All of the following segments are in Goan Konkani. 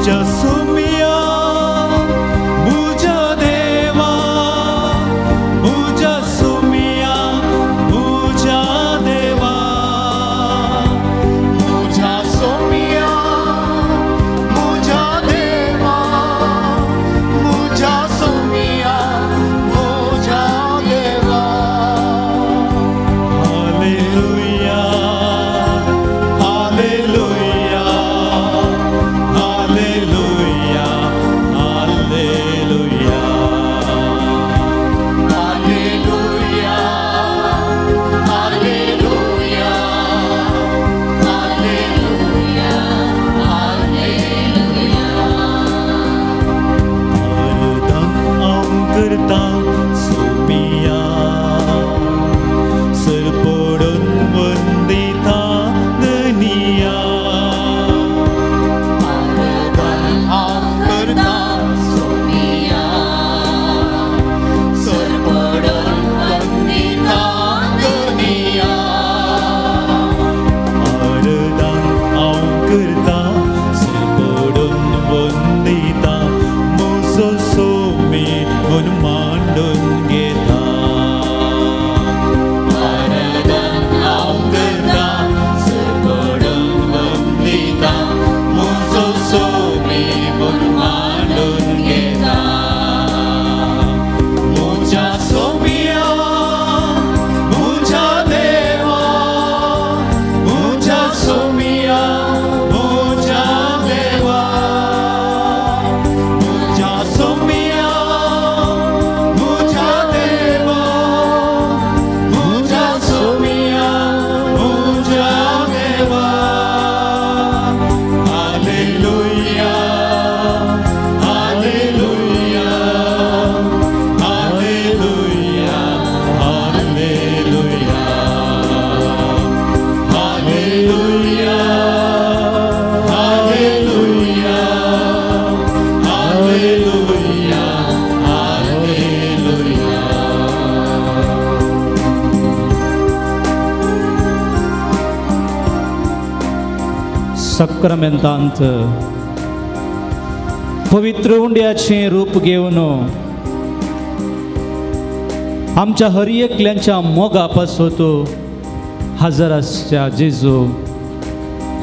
मुझा सोमिया मुझा देवा, मुझा सोमिया मुझा देवा, मुझा सोमिया मुझा देवा, मुझा सोमिया मुझा देवा। Hallelujah hallelujah hallelujah hallelujah hallelujah hallelujah hallelujah hallelujah. आराधन हांव करता सोमिया, सरपडून वंदिता धनिया। आराधन हांव करता सोमिया, सरपडून वंदिता धनिया। आराधन हांव करता सरपडून वंदिता, म्हजो सोमी म्हूण मांडून घेता। आराधन हांव करता सरपडून वंदिता, म्हजो सोमी म्हूण मांडून घेता। मुझा सोमिया मुझा देवा, मुझा सोमिया मुझा देवा, मुझा सोमिया मुझा देवा, मुझा सोमिया मुझा देवा। Hallelujah hallelujah hallelujah hallelujah hallelujah hallelujah hallelujah hallelujah. सक्रामेंतांत पवित्र उंड्याचें रूप घेवन आमच्या हर एकल्यांच्या मोगा पासत हजर आसच्या जेजू,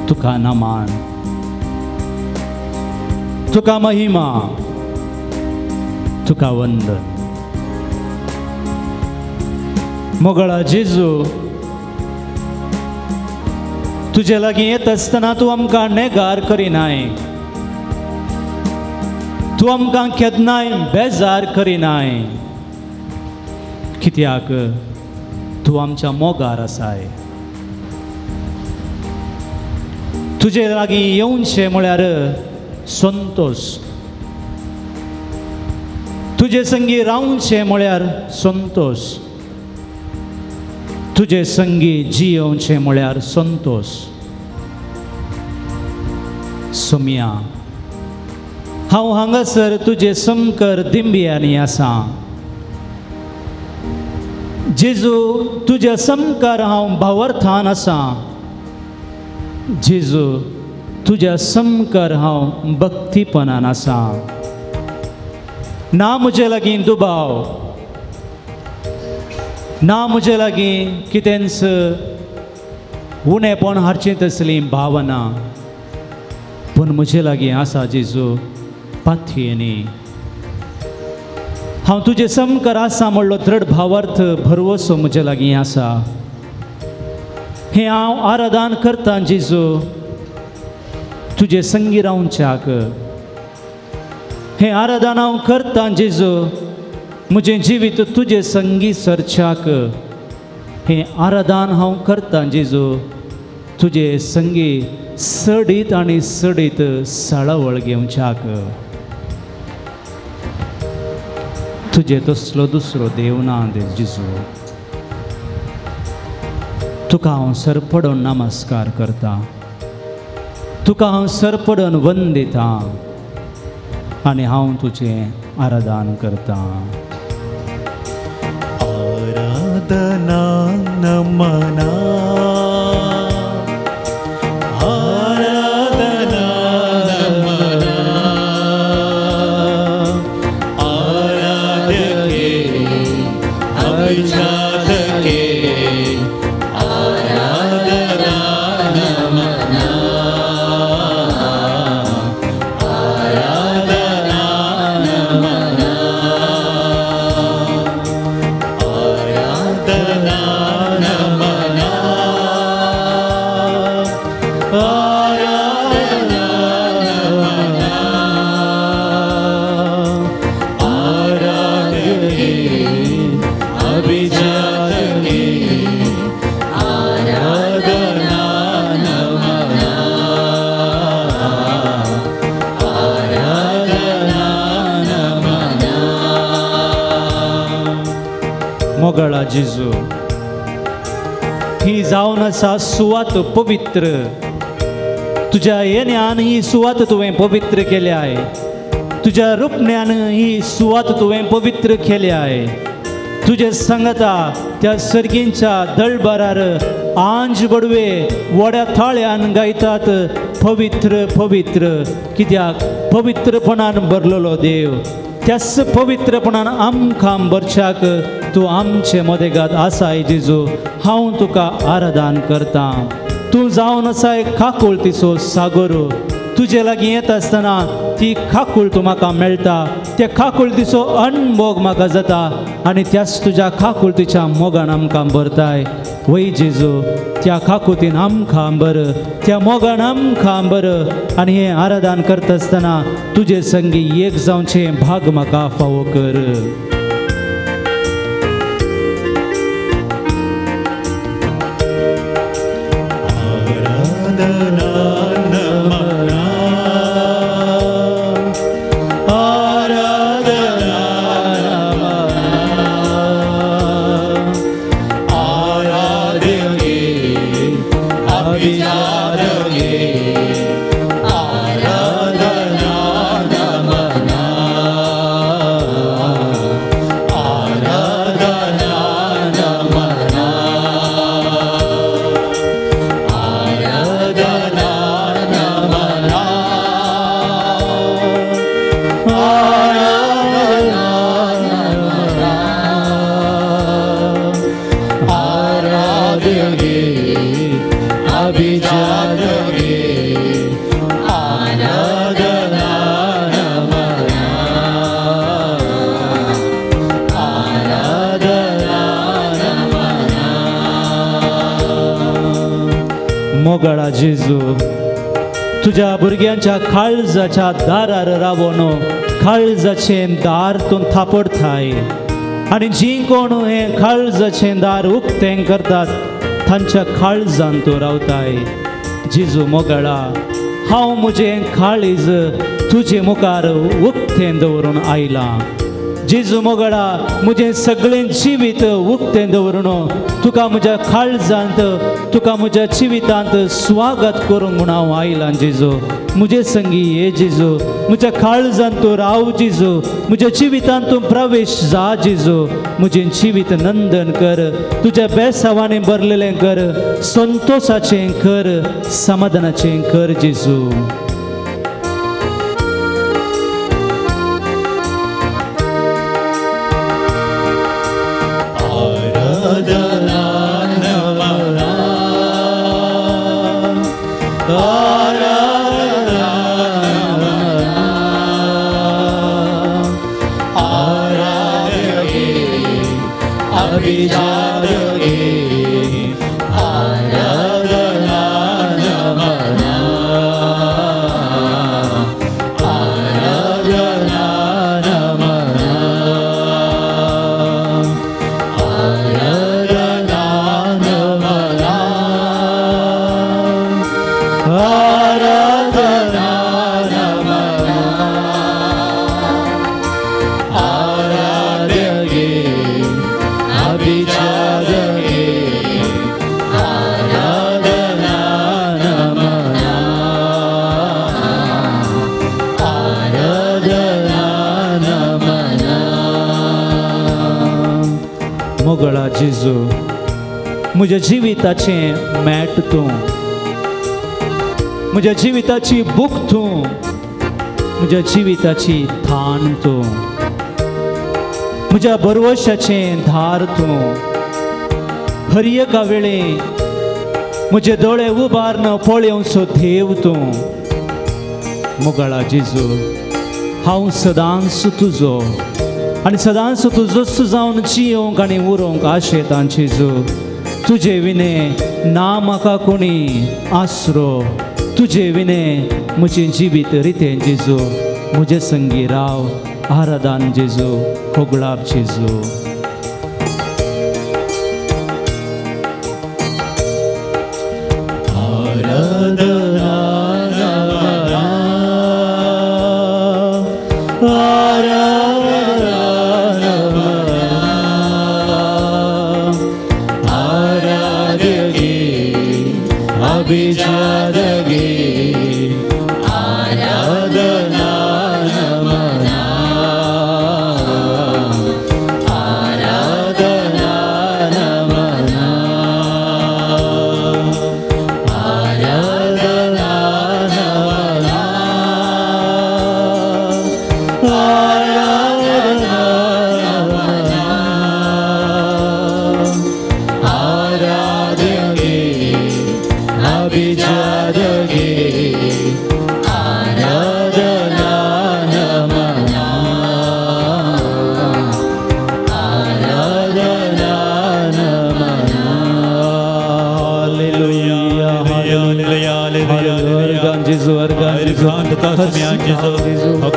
तुका नमान, तुका महिमा, तुका वंदन। मोगळा जेजू, तुजे लागीं येत आसतना तूं आमकां नेगार करिनाय, तूं आमकां केन्नाय बेजार करिनाय, कित्याक तूं आमच्या मोगार आसाय। तुजे लागीं येवचें म्हळ्यार संतोश, तुजे संगी रावचें म्हळ्यार संतोश, तुजे संगी जियोवचें म्हळ्यार संतोश। सोमिया, हांव हांगासर तुजे समकर दिंबियांनी आसा। जेजू, तुज्या समकार हांव भावार्थान आसा। जेजू, तुज्या समकार हांव भक्तीपणान आसा। ना म्हजे लागीं दुबाव, ना म्हजे लागीं कितेंच उणेपण हाडचें तसली भावना, पूण म्हजे लागीं आसा जेजू पातयेनी। हांव तुजे समकार आसा म्हणलो दृढ भावार्थ भरवसो म्हजे लागीं आसा। हें हांव आराधन करतां जेजू तुजे संगी रावच्याक। हें आराधन हांव करतां जेजू म्हजें जिवीत तुजे संगी सरच्याक। हें आराधन हांव करतां जेजू तुजे संगी सडीत आनी सडीत साळावळ घेवच्याक। तुजे तसलो दुसरो देव ना जेजू, तुका हांव सरपडून नमस्कार करता, तुका हांव सरपडून वंदिता आनी हांव तुजें आराधन करता। आराधना नमना, आराधना नमना, मोगळा जेजू, ही जावन आसा सुवात पवित्र. तुज्या येण्यान ही सुवात तुवें पवित्र केल्याय, तुज्या रुपण्यान ही सुवात तुवें पवित्र केल्याय. तुजे संगता त्या सर्गींच्या दळबरार आंज बडवे वड्या थाळ्यान गायतात पवित्र पवित्र. कित्याक पवित्रपणान भरलेलो देव, त्याच पवित्रपणान आमकां भरच्याक तूं आमचे मदेगात आसाय जेजू. हांव तुका आराधन करतां. तूं जावन आसाय काकुळतीचो सागर. तुजे लागीं येता आसतना ती काकूळ तूं म्हाका मेळटा, त्या काकुळतीचो अनमोग म्हाका जाता आनी त्याच तुज्या काकुळतीच्या मोगान आमकां भरताय. वय जेजू, त्या काकुळतीन आमकां भर, त्या मोगान आमकां भर. आनी हें आराधन करता आसतना तुजे संगी एक जावचें भाग म्हाका फावो कर. मोगळा जेजू, तुज्या भुरग्यांच्या काळजाच्या दारार रावोन काळजाचें दार तूं थापडताय आनी जीं कोण हें काळजाचें दार उक्तें करतात तांच्या काळजान तूं रावताय. जेजू मोगळा, हांव म्हजें काळीज तुजे मुखार उक्तें दवरून आयलां. जेजू मोगळा, म्हजें सगळें जिवीत उक्तें दवरून तुका म्हज्या काळजांत, तुका म्हज्या जिवितांत स्वागत करूंक म्हूण हांव आयलां. जेजू म्हजे संगी ये जेजू, म्हज्या काळजांत तूं राव जेजू, म्हज्या जिवितांत तूं प्रवेश जा जेजू. म्हजें जिवीत नंदन कर, तुज्या बेसावांनी भरलेलें कर, संतोशाचें कर, समाधानाचें कर जेजू. जेजू, म्हज्या जिविताचें मॅट तूं, म्हज्या जिविताची भूक तूं, म्हज्या जिविताची थाण तूं, म्हज्या भरवशाचें धार तूं. हर एका वेळे म्हजे दोळे उबारन पळोवचो देव तूं. मोगाळा जेजू, हांव सदांच तुजो आनी सदांच तुजोच जावन जियोंक आनी उरोवंक आशेतां जेजू. तुजे विणे ना म्हाका कोणी आसरो, तुजे विणे म्हजें जिवीत रितें जेजू. म्हजे संगी राव, आराधन जेजू, होगळाप जेजू. आराधना.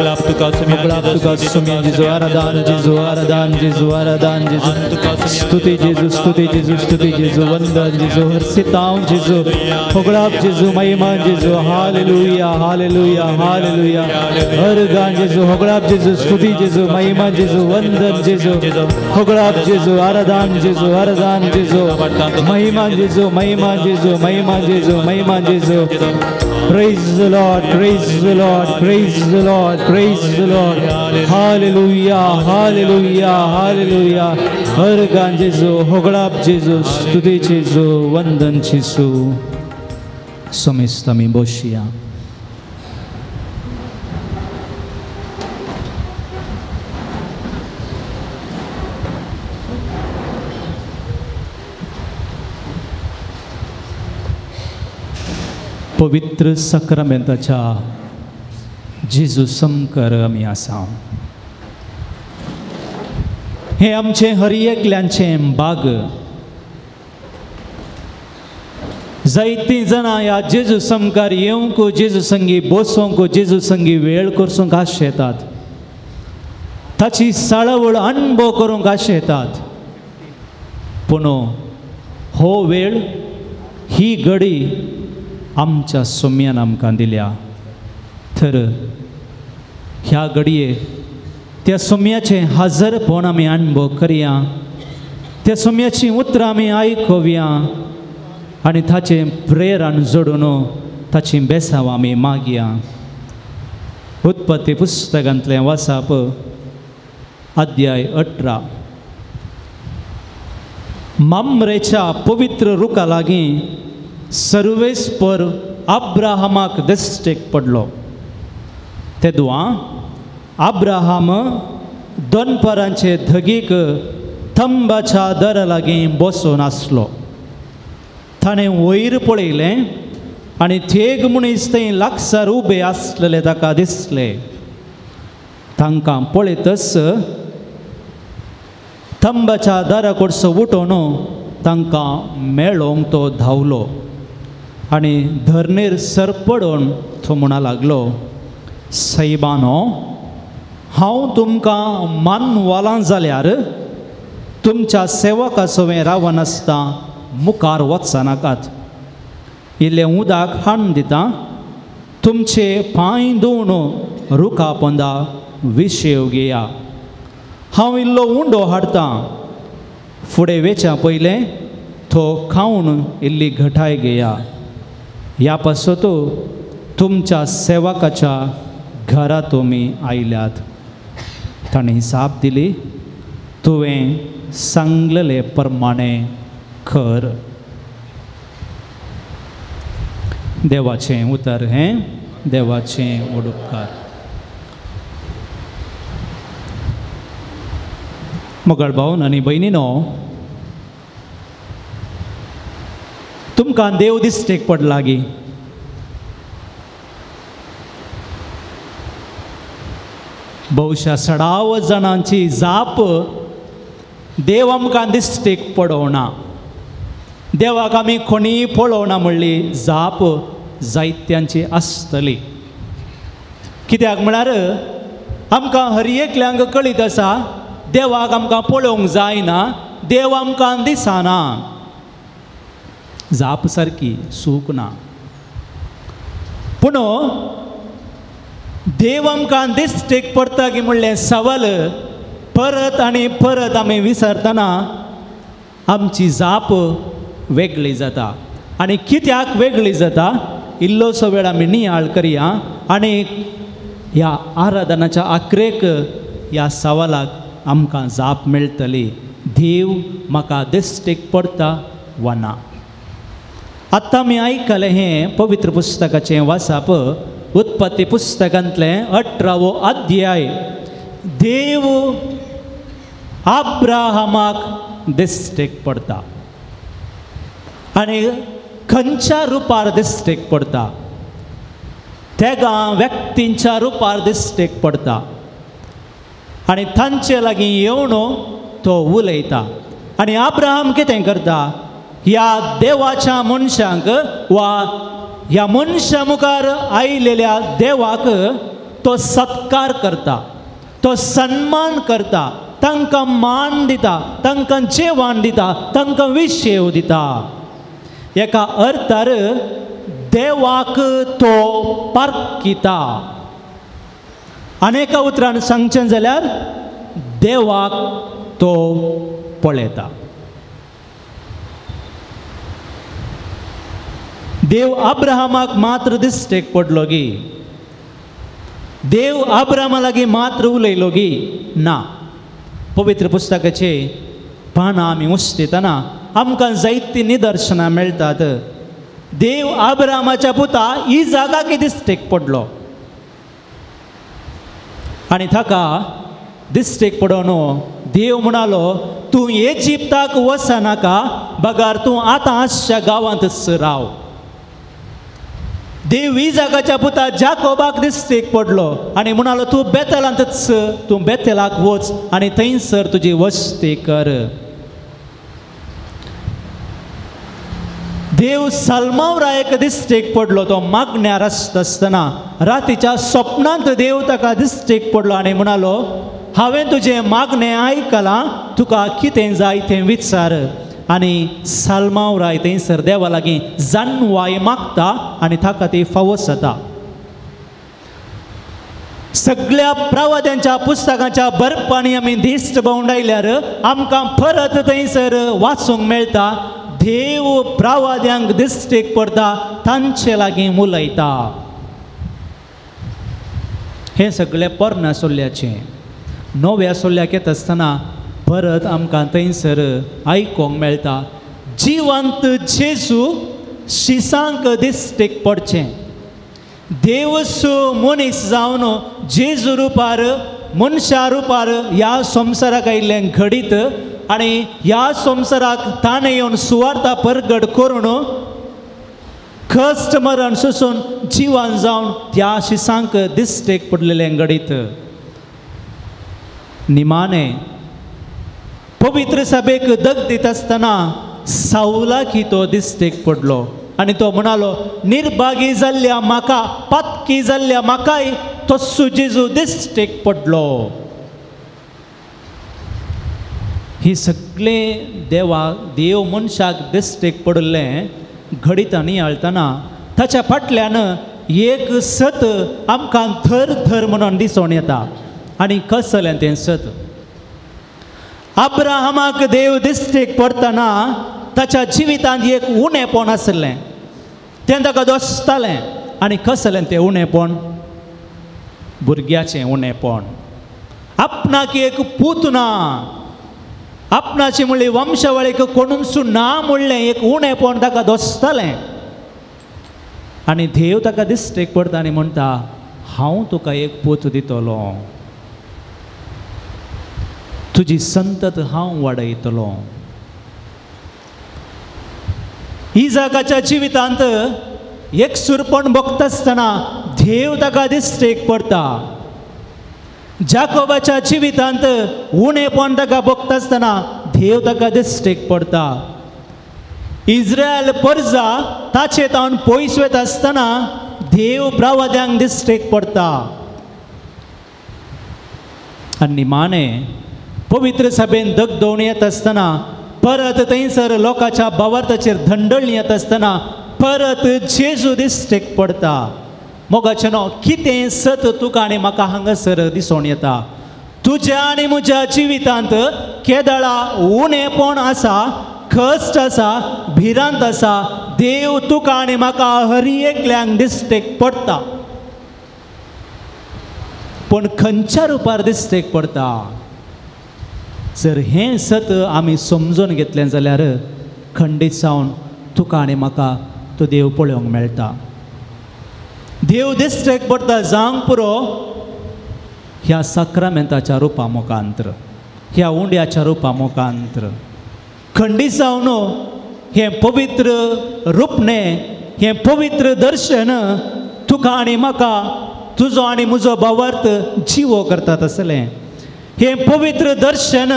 होगळाप तुका सोम्या जेजू, आराधन जेजू, आराधन जेजू, आराधन जेजू, स्तुती जेजू, स्तुती जेजू, स्तुती जेजू, वंदन जेजू, हर्षिताव जेजू, होगळाप जेजू, महिमा जेजू, हालेलुया, हालेलुया, हालेलुया, हरगान जेजू, होगळाप जेजू, स्तुती जेजू, महिमा जेजू, वंदन जेजू, होगळाप जेजू, आराधन जेजू, आराधन जेजू, महिमा जेजू, महिमा जेजू, महिमा जेजू, महिमा जेजू। Praise the Lord, praise the Lord, praise the Lord, praise the Lord. Hallelujah, hallelujah, hallelujah. हरगान जेजू, होगळाप जेजू, स्तुती जेजू, वंदन जेजू। समेस्त आमी बसया। पवित्र साक्रामेंताच्या जेजू समकर आमी आसा। हें आमचें हर एकल्यांचें बाग। जायतीं जाणां ह्या जेजू समकार येवंक, जेजू संगी बसोंक, जेजू संगी वेळ करसूंक आशेतात, ताची साळावळ अणभव करूंक आशेतात। पूण हो वेळ, ही घडी आमच्या सोम्यान आमकां दिल्या। तर ह्या घडये त्या सोम्याचें हाजरपण आमी अणभव करया, त्या सोम्याचीं उतरां आमी आयकुया आनी ताचें प्रेरण जोडून ताचीं बेसांव आमी मागया। उत्पत्ती पुस्तकांतलें वाचप अध्याय 18। मामरेच्या पवित्र रुखा लागीं सर्वेस्पर अब्राहमाक दिश्टीक पडलो। तेदुआ अब्राहम दनपारांचे धगीक थंबाच्या दरा लागीं बसून आसलो। ताणें वयर पळयलें आनी थेग मनीस थंय लागसार उबे आसलेले ताका दिसले। तांकां पळयतच थंबाच्या दारा कडसो उठोवन तांकां मेळोवंक तो धांवलो आनी धरणेर सरपडून तो म्हणा लागलो, सायबानो, हांव तुमकां मानवालां जाल्यार तुमच्या सेवका सवें रावनासतां मुखार वचनाकात। इल्लें उदक हाडून दिता, तुमचे पांय धुवन रुखा पोंदा विशेव घेया। हांव इल्लो उंडो हाडटां, फुडें वेच्या पयलें तो खावन इल्ली घटाय घेया। ह्या पासत तुमच्या सेवकाच्या घरा तुमी आयल्यात। ताणें जाप दिली, तुवें सांगलेले प्रमाणे कर। देवाचें उतर हें, देवाचें उडुपकार। मोगाळ भाव आनी भयणीनो, तुमकां देव दिश्टीक पडला गी? बहुशा सडाव जाणांची जाप देव आमकां दिश्टीक पडोवना, देवाक आमी कोणीय पळोवना म्हणली जाप जायत्यांची आसतली। कित्याक म्हळ्यार आमकां हर एकल्यांक कळीत आसा देवाक आमकां पळोवंक जायना, देव आमकां दिसना। जाप सारकी सूक ना। पूण देव आमकां दिश्टीक पडटा की म्हणलें सवाल परत आनी परत आमी विसरतना आमची जाप वेगळी जाता। आनी कित्याक वेगळी जाता इल्लोसो वेळ आमी नियाळ करया आनी ह्या आराधनाच्या आखरेक ह्या सवालाक आमकां जाप मेळटली, देव म्हाका दिश्टीक पडटा वा ना। आत्तां आमी आयकलें हें पवित्र पुस्तकाचें वाचप, उत्पत्ती पुस्तकांतलें 18वो अध्याय। देव अब्राहमाक दिश्टीक पडटा आनी खंयच्या रुपार दिश्टीक पडटा? तेगा व्यक्तींच्या रुपार दिश्टीक पडटा आनी तांचे लागीं येवन तो उलयता। आनी अब्राहम कितें करता? ह्या देवाच्या मनशांक वा ह्या मनशा मुखार आयिल्ल्या देवाक तो सत्कार करता, तो सन्मान करता, तांकां मान दिता, तांकां जेवण दिता, तांकां विशेव दिता. एका अर्थार देवाक तो पारखिता. आनी एका उतरान सांगचें जाल्यार देवाक तो पळयता. देव अब्राहमाक मात्र दिश्टेक पडलो गी, देव अब्राहमा लागीं मात्र उलयलो गी ना. पवित्र पुस्तकाचे पानां आमी उस्तितना आमकां जायतीं निदर्शनां मेळटात. देव अब्राहमाच्या पुता इजाकाक दिश्टेक पडलो आनी ताका दिश्टेक पडोवन देव म्हणालो, तूं इजिप्ताक वचनाका, बगार तूं आतां आसच्या गांवांतच राव. देव इजाकाच्या पुता जाकोबाक दिश्टेक पडलो आनी म्हणालो, तूं बेतलांतच, तूं बेतलाक वच आनी थंयसर तुजी वस्ती कर. देव सलमावरायक दिश्टेक पडलो, तो मागण्यार आसता आसतना रातीच्या स्वप्नांत देव ताका दिश्टेक पडलो आनी म्हणालो, हांवें तुजें मागणें आयकलां, तुका कितें जाय तें विचार. आनी साल्मावराय थंयसर देवा लागीं जानवाय मागता आनी ताका ती फावो जाता. सगळ्या प्रवाद्यांच्या पुस्तकांच्या बरपांनी आमी दिश्ट भोंवडायल्यार आमकां परत थंयसर वाचूंक मेळटा, देव प्रवाद्यांक दिश्टेक पडटा, तांचे लागीं उलयता. हें सगळें पोरण्या सोल्ल्याचें. नव्या सोल्ल्याक येता आसतना परत आमकां थंयसर आयकूंक मेळटा, जिवंत जेजू शिसांक दिश्टेक पडचें. देवसो मनीस जावन जेजू रुपार, मनशा रुपार ह्या संवसाराक आयिल्लें घडीत आनी ह्या संवसाराक ताणें येवन सुवार्था परगट करून कश्ट मरण सोसून जिवन जावन त्या शिसांक दिश्टेक पडलेलें घडीत. निमाणें पवित्र सभेक दग दिता आसतना सावलाकी तो दिश्टेक पडलो आनी तो म्हणालो, निर्भागी जाल्ल्या म्हाका, पातकी जाल्ल्या म्हाकाय तस्सो जेजू दिश्टेक पडलो. ही सगळें देवा देव मनशाक दिश्टेक पडिल्लें घडीत नियाळतना ताच्या फाटल्यान एक सत आमकां थर थर म्हणून दिसून येता. आनी कसलें तें सत? अब्राहमाक देव दिश्टेक पडटना ताच्या जिवितांत एक उणेपण आशिल्लें, तें ताका दोसतालें. आनी कसलें तें उणेपण? भुरग्याचें उणेपण. आपणाक एक पूत ना, आपणाची म्हणली वंशावळीक कोणूच ना म्हणलें एक उणेपण ताका दोसतालें. आनी देव ताका दिश्टेक पडटा आनी म्हणटा, हांव तुका एक पूत दितलो, तुजी संतत हांव वाडयतलो. इजाकाच्या जिवितांत एकसूरपण भोगता आसतना देव ताका दिश्टेक पडटा. जाकोबाच्या जिवितांत उणेपण ताका भोगता आसतना देव ताका दिश्टेक पडटा. इस्रायल परजा ताचे तावन पयस वता आसतना देव प्रवाद्यांक दिश्टेक पडटा. आनी निमाणें पवित्र सभेन दगदोवणी येता आसतना परत थंयसर लोकांच्या भावार्थाचेर धंडळणी येता आसतना परत जेजू दिश्टेक पडटा. मोगाचें न्हू, कितें सत तुका आनी म्हाका हांगासर दिसून येता. तुज्या आनी म्हज्या जिवितांत केदळा उणेपण आसा, कश्ट आसा, भिरांत आसा, देव तुका आनी म्हाका हर एकल्यांक दिश्टेक पडटा. पूण खंयच्या रुपार दिश्टेक पडटा? जर हें सत आमी समजून घेतलें जाल्यार खंडीत जावन तुका आनी म्हाका तो देव पळोवंक मेळटा. देव दिश्टेक पडटा जावंक पुरो ह्या साक्रामेंताच्या रुपा मुखांत्र, ह्या उंड्याच्या रुपा मुखांत्र. खंडीत जावन हें पवित्र रुपणें, हें पवित्र दर्शन तुका आनी म्हाका, तुजो आनी म्हजो भावार्थ जिवो करता तसलें हें पवित्र दर्शन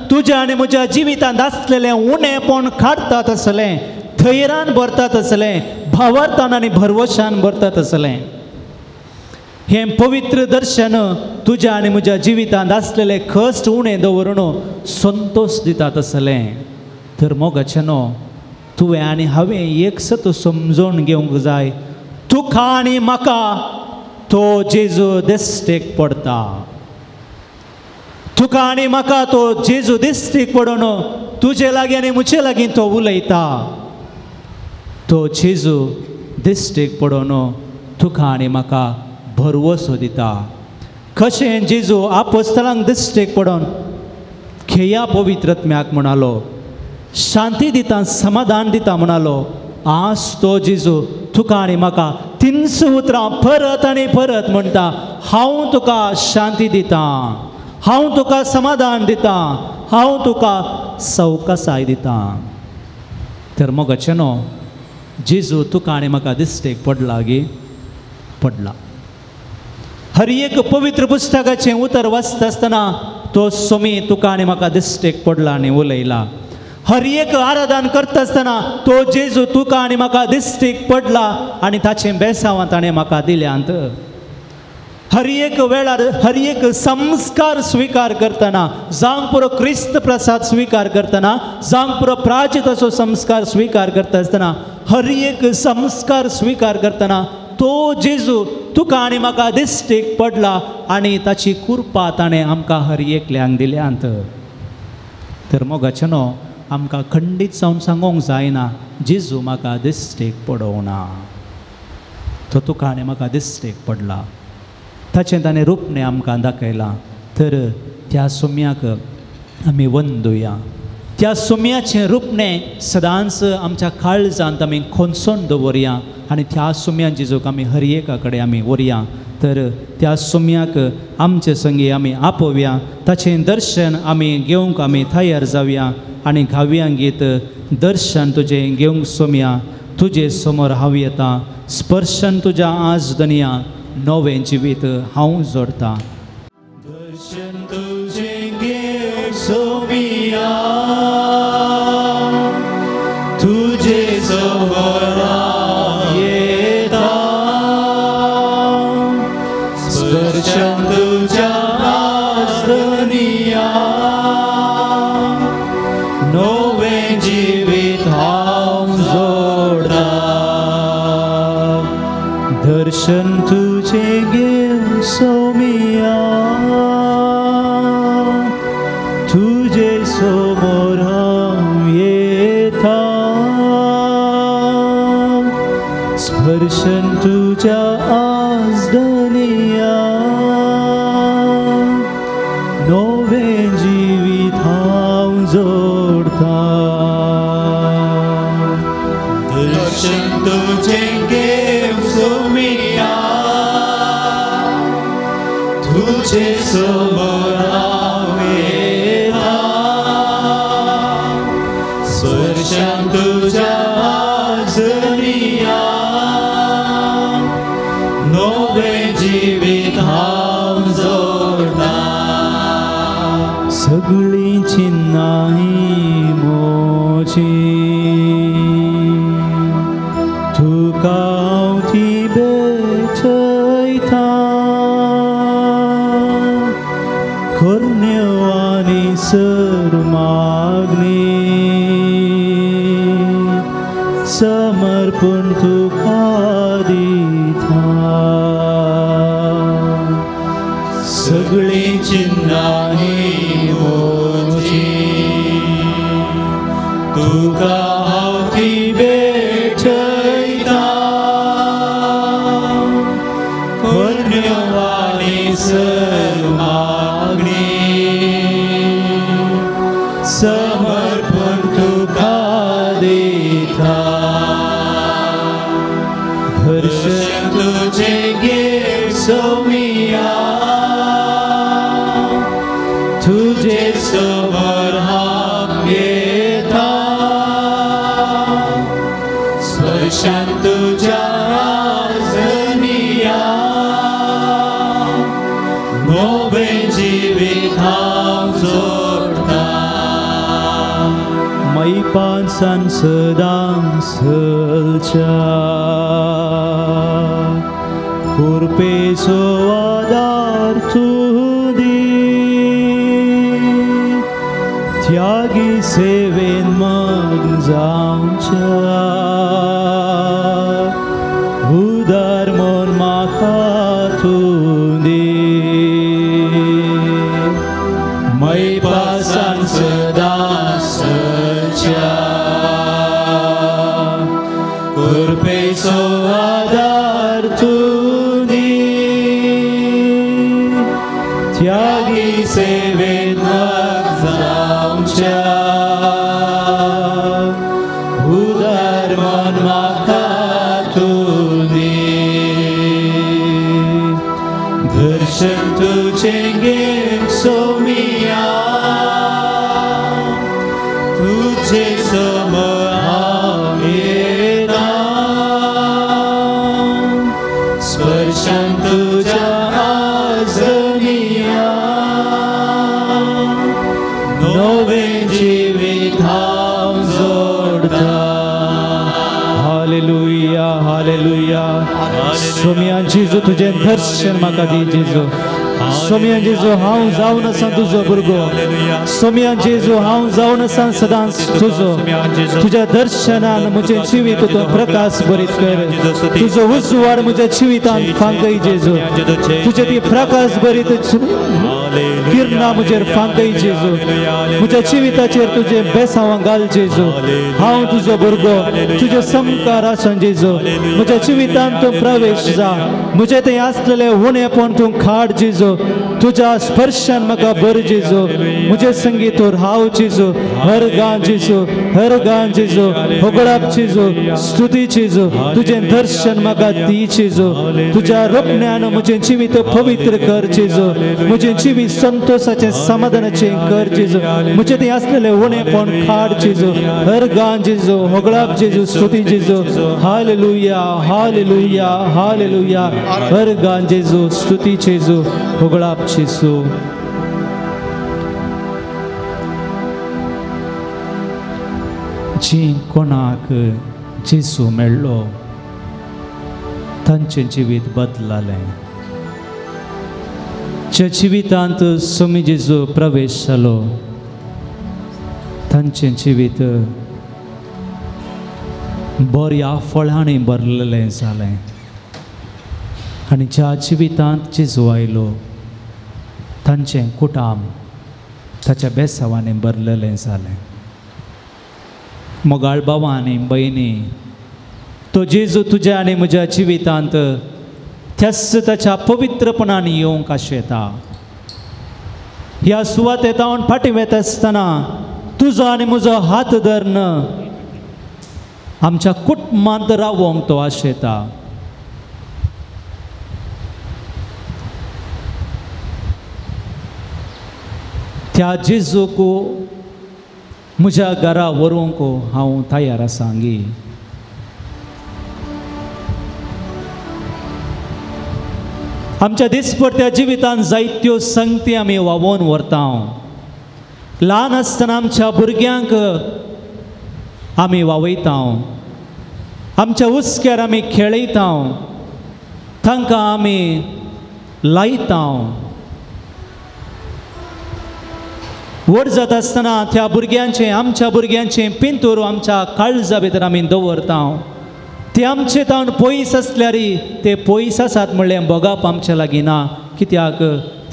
तुज्या आनी म्हज्या जिवितांत आसलेलें उणेपण काडटा तसलें, थैरान भरता तसलें, भावार्थान आनी भरवशान भरता तसलें. हें पवित्र दर्शन तुज्या आनी म्हज्या जिवितांत आसलेले कश्ट उणें दवरून संतोश दिता तसलें. तर मोगाचें न्हू तुवें आनी हांवें एक सत समजून घेवंक जाय, तुका आनी म्हाका तो जेजू दिश्टीक पडटा. तुका आनी म्हाका तो जेजू दिश्टीक पडून तुजे लागीं आनी म्हजे लागीं तो उलयता. तो जेजू दिश्टीक पडून तुका आनी म्हाका भरवसो दिता. कशें जेजू आपोस्तलांक दिश्टीक पडून खेया पवित्रत्म्याक म्हणालो, शांती दिता, समाधान दिता म्हणालो. आज तो जेजू तुका आनी म्हाका 300 उतरां परत आनी परत म्हणटा, हांव तुका शांती दिता, हांव तुका समाधान दिता, हांव तुका सवकासाय दिता. तर मोगाचें न्हू जेजू तुका आनी म्हाका दिश्टीक पडला गे? पडला. हर एक पवित्र पुस्तकाचें उतर वाचता आसतना तो सोमी तुका आनी म्हाका दिश्टीक पडला आनी उलयला. हर एक आराधन करता आसतना तो जेजू तुका आनी म्हाका दिश्टीक पडला आनी ताचें बेसांवां ताणें म्हाका दिल्यांत. हर एक वेळार हर एक संस्कार स्विकार करतना, जावंक पुरो क्रिस्त प्रसाद स्विकार करतना, जावंक पुरो प्राचिताचो संस्कार स्विकार करता आसतना, हर एक संस्कार स्विकार करतना तो जेजू तुका आनी म्हाका दिश्टीक पडला आनी ताची कृपा ताणें आमकां हर एकल्यांक दिल्यांत. तर मोगाचें न्हू आमकां खंडीत जावन सांगूंक जायना जेजू म्हाका दिश्टीक पडोवना. तो तुका आनी म्हाका दिश्टीक पडला, ताचें ताणें रूपणें आमकां दाखयलां. तर त्या सोम्याक आमी वंदुया. त्या सोम्याचें रूपणें सदांच आमच्या काळजांत आमी खोंचोन दवरया आनी त्या सोम्या जेजूक आमी हर एका कडेन आमी व्हरया. तर त्या सोम्याक आमचे संगी आमी आपोवया, ताचें दर्शन आमी घेवंक आमी तयार जावया आनी गावया गीत दर्शन तुजें घेवंक सोम्या, तुजे समोर हांव येता, स्पर्शन तुज्या आज दनया, नवें जिवीत हांव जोडटा. दर्शन तुजें घेवंक सोमिया, तुजे समोर हांव येता, स्पर्शन तुज्या आज दनया, नवें जिवीत हांव जोडटा. दर्शन तुझे घेवंक सोमिया, तुझे समोर हांव येता, स्पर्शन तुझ्या आज दनया, नवें जिवीत हांव जोडटा. दर्शन तुझें घेवंक सोमिया, तुझे समोर हांव येता, स्पर्शन तुझ्या आज दनया, नवें जिवीत हांव जोडटा. सगळीं चिन्नां म्हजीं तुका हांव ती भेटयता, करण्यो आनी सर मागणी समर्पण तुका दिता. सगळीं चिन्नां म्हजीं तुका हांव ती भेटयता, करण्यो आनी सर मागणी समर्पण तुका दिता. दर्शन तुझें घेवंक सोमिया, तुझे समोर हांव येता, स्पर्शन तुझ्या आज दनया, नवें जिवीत हांव जोडटा. मैपांसान सदां सलच्या कृपेचो आदार तूं दी, त्यागी सेवेन मग्न जावच्या, उदार मन म्हाका तूं दी। मैपासान सदां सच्या, कृपेचो आदार तूं दी, त्यागी सेवेन मग्न जावच्या, उदार मन म्हाका तूं दी। दर्शन तुजें घेवन सोमिया, तुजे समोर हांव येता, स्पर्शान तुज्या आजनिया, नवें जिवीत हांव जोडटा। Hallelujah, hallelujah. सोमिया जेजू तुजें दर्शन म्हाका दी जेजू। सोमिया जेजू हांव जावन आसा तुजो भुरगो। सोमिया जेजू हांव जावन आसा सदांच तुजो। तुज्या दर्शनान म्हजें जिवीत तूं प्रकाश बरीत कर। तुजो उजवाड म्हज्या जिवितान फांकय जेजू। तुजे ती प्रकाश बरीत किरणां म्हजेर फांकय जेजू। म्हज्या जिविताचेर तुजें बेसांव घाल जेजू। हांव तुजो भुरगो, तुजे समकार आसा जेजू। म्हज्या जिवितान तूं प्रवेश जा। म्हजें थंय आसलेलें उणेपण तूं खाड जेजू। तुज्या स्पर्शान म्हाका भर जेजू। म्हजे संगी तूं राव जेजू। हर गान जेजू, हर गान जेजू, होगळाप जेजू, स्तुती जेजू। तुजें दर्शन म्हाका दी जेजू। तुज्या रोपण्यान म्हजें जिवीत पवित्र कर जेजू। म्हजें जिवीत संतोषाचें समाधानाचें कर जेजू। म्हजें थंय आसलेलें उणेपण खाड जेजू। हर गान जेजू, होगळाप जेजू, स्तुती जेजू। Hallelujah, hallelujah, hallelujah. हर गान जेजू, स्तुती जेजू, होगळाप जेजू। जी कोणाक जेजू मेळ्ळो तांचें जिवीत बदलालें। ज्या जिवितांत सोमी जेजू प्रवेश जालो तांचें जिवीत बऱ्या फळांनी भरलेलें जालें। आनी ज्या जिवितांत जेजू आयलो तांचें कुटाम ताच्या बेसांवांनी भरलेलें जालें। मोगाळ बाबा आनी भयणी, तो जेजू तुज्या आनी म्हज्या जिवितांत त्याच ताच्या पवित्रपणान येवंक आशेता। ह्या सुवातेंत हांव फाटीं वता आसतना तुजो आनी म्हजो हात धरून आमच्या कुटुंबांत रावोंक तो आशेता। त्या जेजूक म्हज्या घरा व्हरूंक हांव तयार आसा गी। आमच्या दिसपट्ट्या जिवितांत जायत्यो संगती आमी व्हांवोवन व्हरता। ल्हान आसतना आमच्या भुरग्यांक आमी व्हांवयता, आमच्या हुस्क्यार आमी खेळयता, तांकां आमी लायता। व्हड जाता आसतना त्या भुरग्यांचें, आमच्या भुरग्यांचें पिंतूर आमच्या काळजा भितर आमी दवरता। ते आमचे तावन पयस आसल्यार ते पयस आसात म्हणलें भोगप आमच्या लागीं ना, कित्याक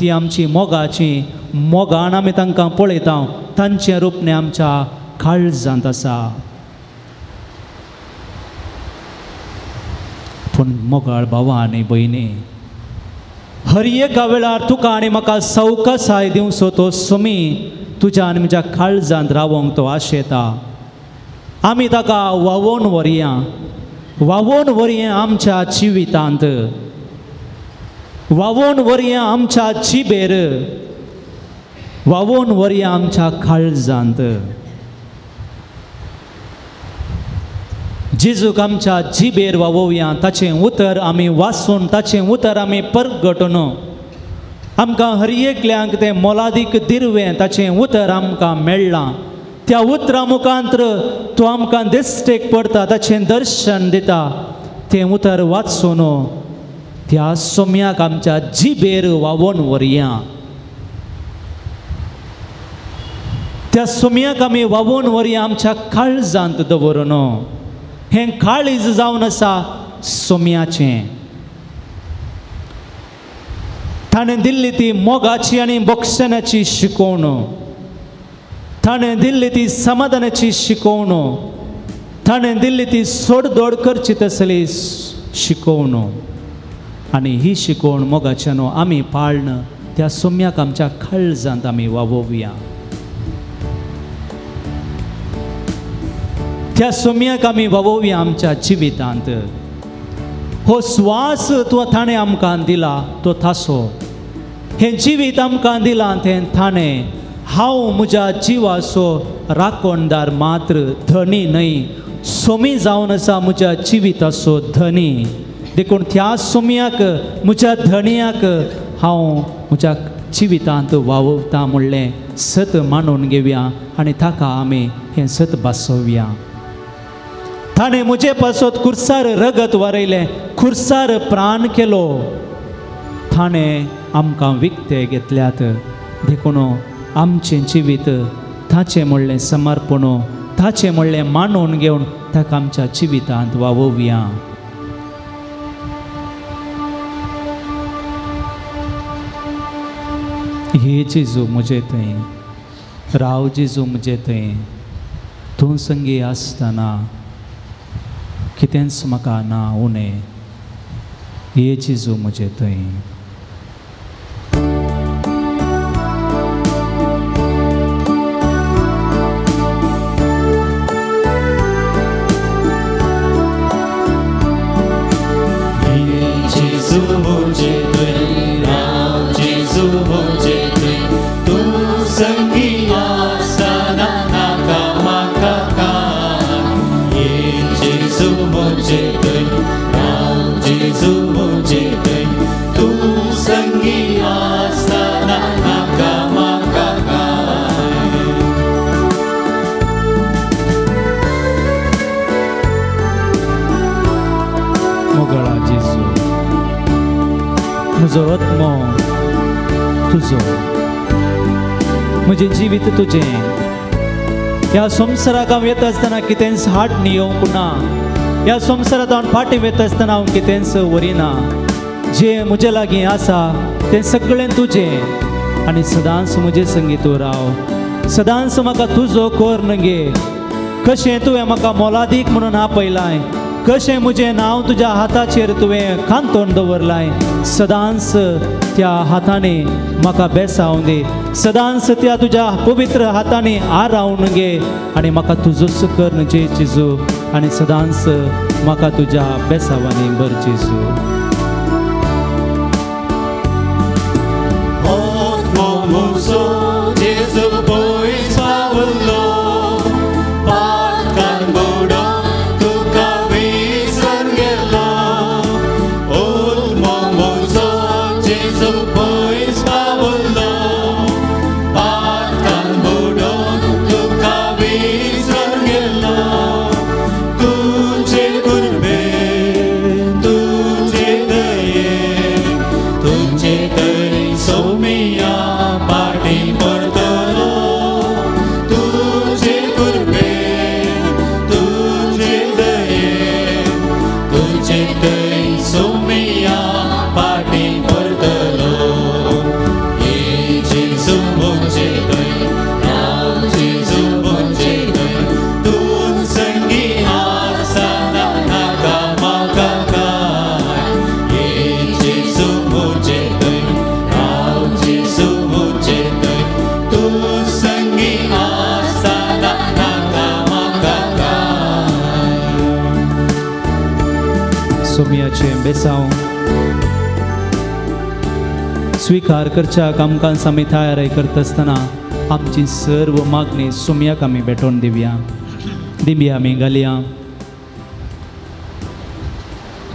ती आमची मोगाची मोगान आमी तांकां पळयता। तांचें रूपणें आमच्या काळजांत आसा। पूण मोगाळ भावा आनी भयणी, हर एका वेळार तुका आनी म्हाका सवकासाय दिवचो तो सुमी तुज्या आनी म्हज्या काळजांत रावोंक तो आशेता। आमी ताका व्हांवोवन व्हरया, व्हांवोवन व्हरया आमच्या जिवितांत, व्हांवोवन व्हरया आमच्या जिबेर, व्हांवोवन व्हरया आमच्या काळजांत। जेजूक आमच्या जिबेर व्हांवोवया, ताचें उतर आमी वाचून, ताचें उतर आमी परगटून आमकां हर एकल्यांक तें मोलादीक दिरवें ताचें उतर आमकां मेळ्ळां। त्या उतरा मुखांत्र तो आमकां दिश्टेक पडटा, ताचें दर्शन दिता। तें उतर वाचून त्या सोम्याक आमच्या जिबेर वावोन व्हरया, त्या सोम्याक आमी वावोन व्हरया आमच्या काळजांत दवरून. हें काळीज जावन आसा सोम्याचें. ताणें दिल्ली ती मोगाची आनी बक्षण्याची शिकवण, ताणें दिल्ली ती समाधानाची शिकवण, ताणें दिल्ली ती सोडदोड करची तसली शिकवण. आनी ही शिकवण मोगाच्यानो आमी पाळन त्या सोम्याक आमच्या काळजांत आमी वावोवया, त्या सोम्याक आमी वावोवया आमच्या जिवितांत. हो स्वास तो ताणें आमकां दिला तो थासो, हें जिवीत आमकां दिलां तें ताणें. हांव म्हज्या जिवाचो राखणदार मात्र, धनी न्हय. सोमी जावन आसा म्हज्या जिविताचो धनी. देखून त्या सोम्याक म्हज्या धनियाक हांव म्हज्या जिवितांत वावता म्हणलें सत मानून घेवया आनी ताका आमी हें सत भासोवया. ताणें म्हजे पासत खुर्सार रगत वारयलें, खुर्सार प्राण केलो, ताणें आमकां विकते घेतल्यात. देखून आमचें जिवीत ताचें म्हणलें समर्पण, ताचें म्हणलें मानून घेवन ताका आमच्या जिवितांत वावोवया. हे जेजू म्हजे थंय राव, जेजू म्हजे थंय तूं संगी आसतना कितेंच म्हाका ना उणें. हे जेजू म्हजे थंय. जेजू म्हजे थंय राव, जेजू म्हजे थंय तूं संगी आसतना नाका म्हाका काय. ये जेजू म्हजे थंय राव, जेजू म्हजे थंय तूं संगी आसतना नाका म्हाका काय. मोगळा जेजू म्हजो आत्मो तुजो, म्हजें जिवीत तुजें. ह्या संवसाराक हांव येता आसतना कितेंच हाडून येवंक ना, ह्या संवसारांत हांव फाटीं वता आसतना हांव कितेंच व्हरिना. जें म्हजे लागीं आसा तें सगळें तुजें आनी सदांच म्हजे संगी तूं राव, सदांच म्हाका तुजो कर घे. कशें तुवें म्हाका मोलादीक म्हणून आपयलाय, कशें म्हजें नांव तुज्या हाताचेर तुवें कांतोवन दवरलाय, सदांच त्या हातांनी म्हाका बेसावन दी, सदांच त्या तुज्या पवित्र हातांनी आरावन घे आनी म्हाका तुजोच कर जे जेजू, आनी सदांच म्हाका तुज्या बेसावांनी भर जेजू. सोमियाचें बेसांव स्वीकार करच्या कामकान आमी तयारी करता आसतना आमची सर्व मागणी सोमियाक आमी भेटोवन दिवया, दिवया आमी घालया.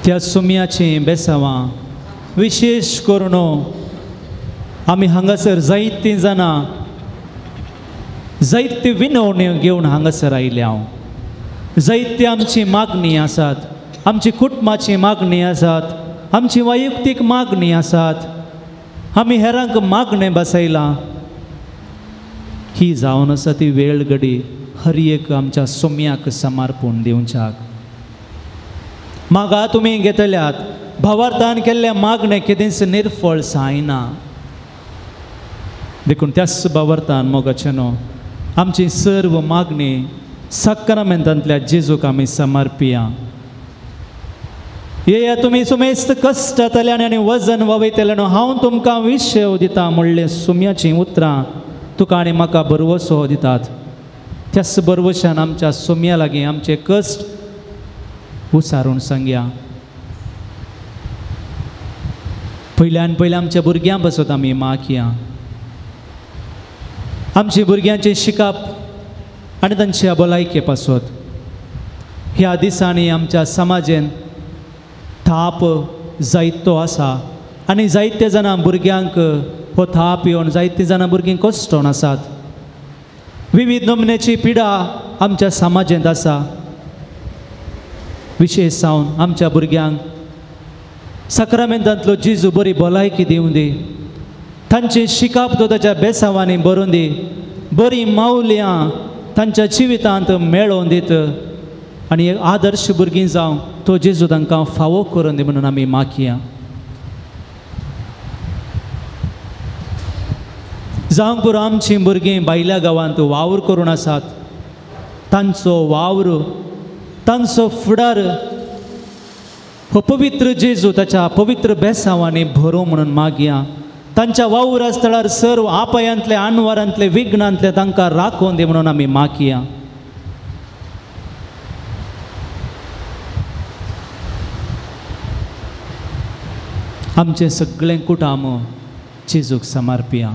त्या सोमियाचीं बेसांवां विशेश करून आमी हांगासर जायतीं जाणां जायती विनवण्यो घेवन हांगासर आयल्या हांव. जायती आमची मागणी आसात, आमची कुटुंबाची मागणी आसात, आमची वैयक्तीक मागणी आसात, आमी हेरांक मागणें बसयलां. ही जावन आसा ती वेळ घडी हर एक आमच्या सोम्याक समर्पण दिवच्याक. मागा तुमी घेतल्यात, भावार्थान केल्लें मागणें केदींच निर्फळ जायना. देखून त्याच भावार्थान मोगाचें न्हू आमची सर्व मागणी साक्रामेंतांतल्या जेजूक आमी समर्पिया. येया तुमी सुमेस्त कश्टांतल्यान आनी वजन वावयतल्यान हांव तुमकां विशेव दिता म्हणलें सुम्याचीं उतरां तुका आनी म्हाका भरवसो दितात. त्याच भरवशान आमच्या सोम्या लागीं आमचे कश्ट उसारून सांगया. पयल्यान पयलें आमच्या भुरग्यां पासत आमी मागया. आमच्या भुरग्यांचें शिकप आनी तांच्या भलायके पासत. ह्या दिसांनी आमच्या समाजेन थाप जायतो आसा आनी जायते जाणां भुरग्यांक हो थाप येवन जायते जाणां भुरगीं कश्टोन आसात. विविध नमुन्याची पिडा आमच्या समाजेंत आसा. विशेश जावन आमच्या भुरग्यांक साक्रामेंतांतलो जेजू बरी भलायकी दिवं दी, तांचें शिकप तो ताच्या बेसांवांनी भरून दी, बरीं मावल्यां तांच्या जिवितांत मेळोवन दीत आनी एक आदर्श भुरगीं जावं तो जेजू तांकां फावो करून दी म्हणून आमी मागया. जावंक पुरो आमचीं भुरगीं भायल्या गांवांत वावर करून आसात, तांचो वावर तांचो फुडार हो पवित्र जेजू ताच्या पवित्र बेसांवांनी भरूं म्हणून मागया. तांच्या वावरा स्थळार सर्व आपायांतले आनवारांतले विघ्नांतले तांकां राखोवन दी म्हणून आमी मागया. आमचें सगळें कुटुंब जेजूक समर्पिया.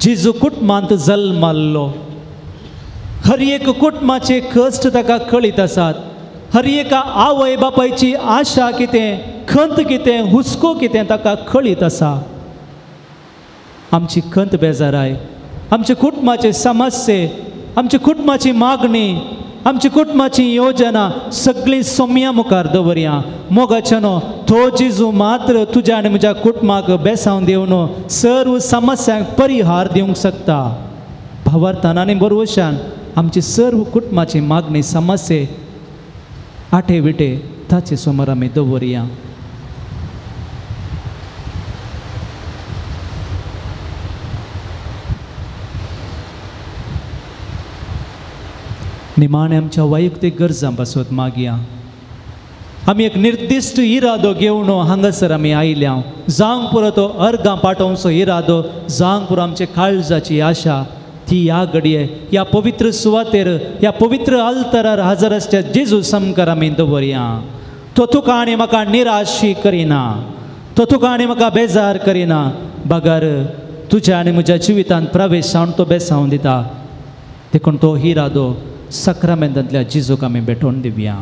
जेजू कुटुंबांत जल्माल्लो, हर एक कुटुंबाचे कश्ट ताका कळीत आसात. हर एका आवय बापायची आशा कितें, खंत कितें, हुस्को कितें ताका कळीत आसा. आमची खंत बेजाराय, आमच्या कुटुंबाचे समस्ये, आमच्या कुटुंबाची मागणी, आमच्या कुटुंबाची योजना सगळीं सोम्या मुखार दवरया. मोगाचें न्हू तो जेजू मात्र तुज्या आनी म्हज्या कुटुंबाक बेसावन दिवन सर्व समस्यांक परिहार दिवंक शकता. भावार्थान आनी बरवशान आमची सर्व कुटुंबाची मागणी समस्ये आठे विटे ताचे समोर आमी दवरया. निमाणें आमच्या वैयक्तीक गरजां पासत मागया. आमी एक निर्दिश्ट इरादो घेवन हांगासर आमी आयल्या. जावंक पुरो तो अर्गां पाठोवचो इरादो, जावंक पुरो आमचे काळजाची आशा ती ह्या घडये ह्या पवित्र सुवातेर ह्या पवित्र आल्तरार हजर आसच्या जेजू सामकार आमी दवरया. तो तुका आनी म्हाका निराशी करिना, तो तुका आनी म्हाका बेजार करिना, बगर तुज्या आनी म्हज्या जिवितांत प्रवेश जावन तो बेसावन दिता. देखून तो इरादो साक्रामेंतांतल्या जेजूक आमी भेटोवन दिवया.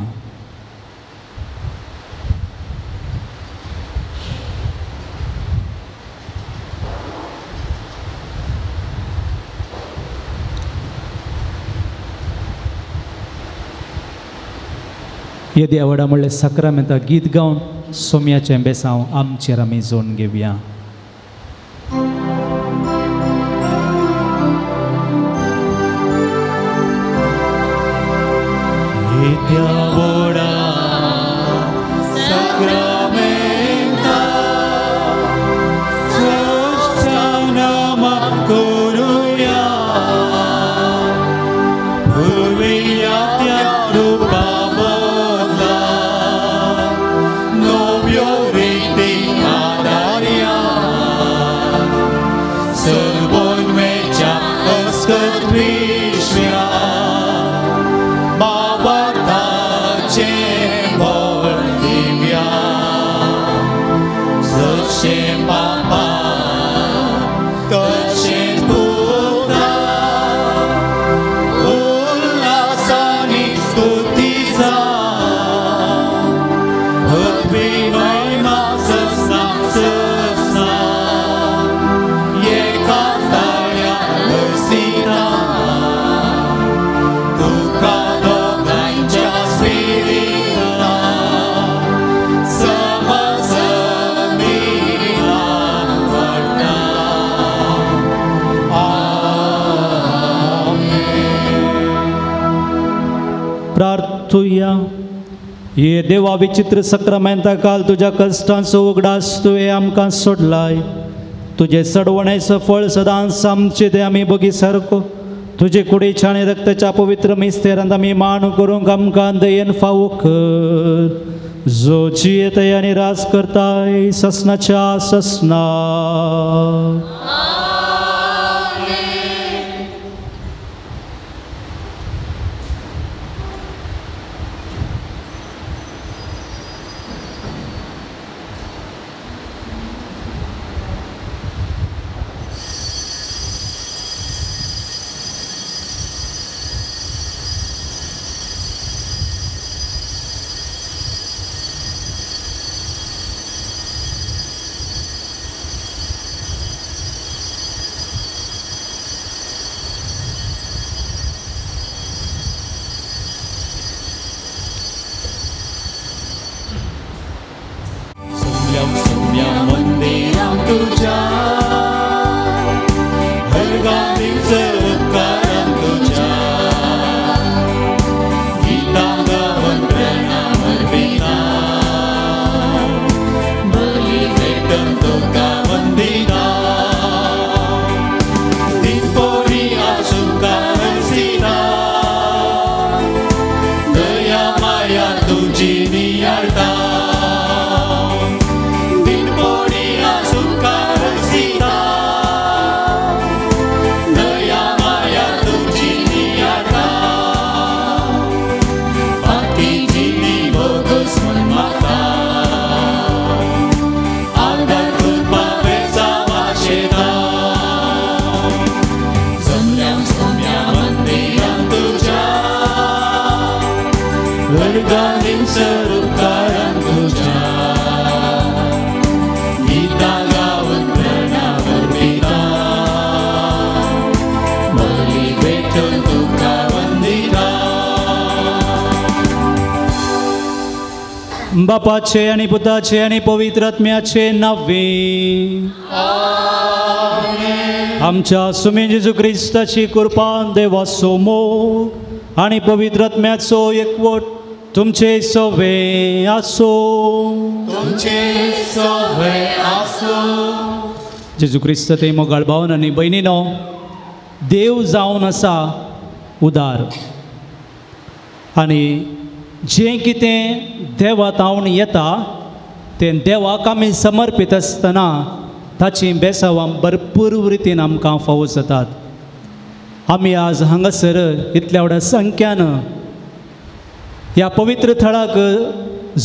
येद्या व्हडा म्हणलें साक्रामेंता गीत गावन सोम्याचें बेसांव आमचेर आमी जोडून घेवया. येद्या व्हडा साक्रामेंता साष्टांग करुया, पुर्विया त्या रुपा बदला नव्यो रिती आदारया, सर्वोन्मेच्या अस्कत विश्व्या बाबाताचें बळ दिव्या, जशें बाबा तशें पुता उल्हासानी स्तुती जा, अभिनयमा ससना ससना एका ताळ्या बसिता, तुका दोगांयच्या स्पिरिता समर्पण परतुया. ये देवा विचित्र सक्रामेंता काल तुज्या कश्टांचो उगडास तुवें आमकां सोडलाय. तुजे सडवणेचो फळ सदांच आमचे ते आमी बगी सारको तुजे कुडीच्या आनी रक्ताच्या पवित्र मिस्तेरांत आमी मान करूंक आमकां दयेन फावो कर, जो जियेताय आनी राज करताय ससनाच्या ससना. बापाचे आनी पुताचे आनी पवित्र आत्म्याचे नांवे आमच्या सुमी जेजू क्रिस्ताची कृपा, देवाचो मोग आनी पवित्र आत्म्याचो एकवट तुमचे सवे आसो. तुमचे सवे आसो. जेजू क्रिस्त ते मोगाळ भावन आनी भयणीनो, देव जावन आसा उदार आनी जें कितें देवा तावन येता तें देवाक आमी समर्पीत आसतना ताचीं बेसावां भरपूर रितीन आमकां फावो जातात. आमी आज हांगासर इतल्या व्हडा संख्यान ह्या पवित्र थळाक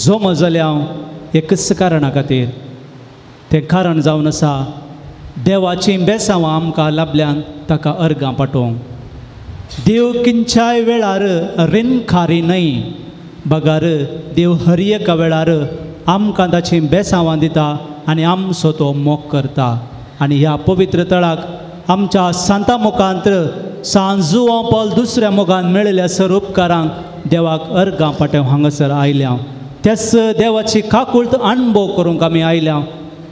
जमो जाल्या एकच कारणा खातीर, तें कारण जावन आसा देवाचीं बेसावां आमकां लाभल्यान ताका अर्गां पाठोवंक. देव किंच्याय वेळार रिणखारी न्हय, बगार देव हर एका वेळार आमकां ताचीं बेसावां दिता आनी आमचो तो मोग करता. आनी ह्या पवित्र तळाक आमच्या सांता मुखांत सांजुआ पावल दुसऱ्या मोगान मेळिल्ल्या सर उपकारांक देवाक अर्गां पाटेव हांगासर आयल्या. त्याच देवाची काकुळट अणभव करूंक आमी आयल्या,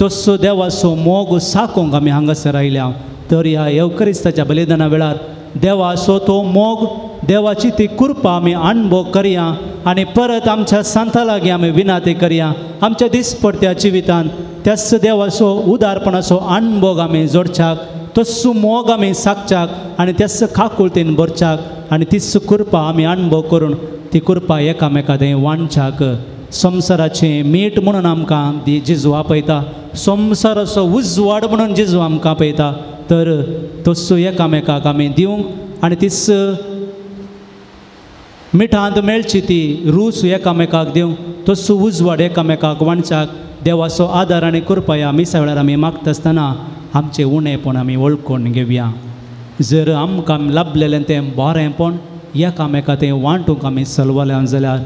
तसो देवाचो मोग साकोंक आमी हांगासर आयल्या. तर ह्या येवक्रिस्ताच्या बलिदाना वेळार देवाचो तो मोग, देवाची ती कृपा आमी अणभव करया आनी परत आमच्या सांता लागीं आमी विनाती करया. आमच्या दिसपडत्या जिवितान त्याच देवाचो उदारपणाचो अणभव आमी जोडच्याक, तस्सो मोग आमी साकच्याक आनी त्याच काकुळतेन भरच्याक आनी तीच कृपा आमी अणभव करून ती कृपा एकामेका थंय वांटच्याक. संवसाराचें मीठ म्हणून आमकां दी जेजू आपयता, संवसाराचो उजवाड म्हणून जेजू आमकां आपयता. तर तस्सो एकामेकाक आमी दिवंक आनी तीच मिठांत मेळची ती रूच एकामेकाक दिवंक, तस्सो उजवाड एकामेकाक वांटच्याक देवाचो आदार आनी कृपा ह्या मिसा वेळार आमी मागता आसतना आमचें उणेपण आमी वळखून घेवया. जर आमकां लाभलेलें तें बरेंपण एकामेका तें वांटूंक आमी सलवल्या जाल्यार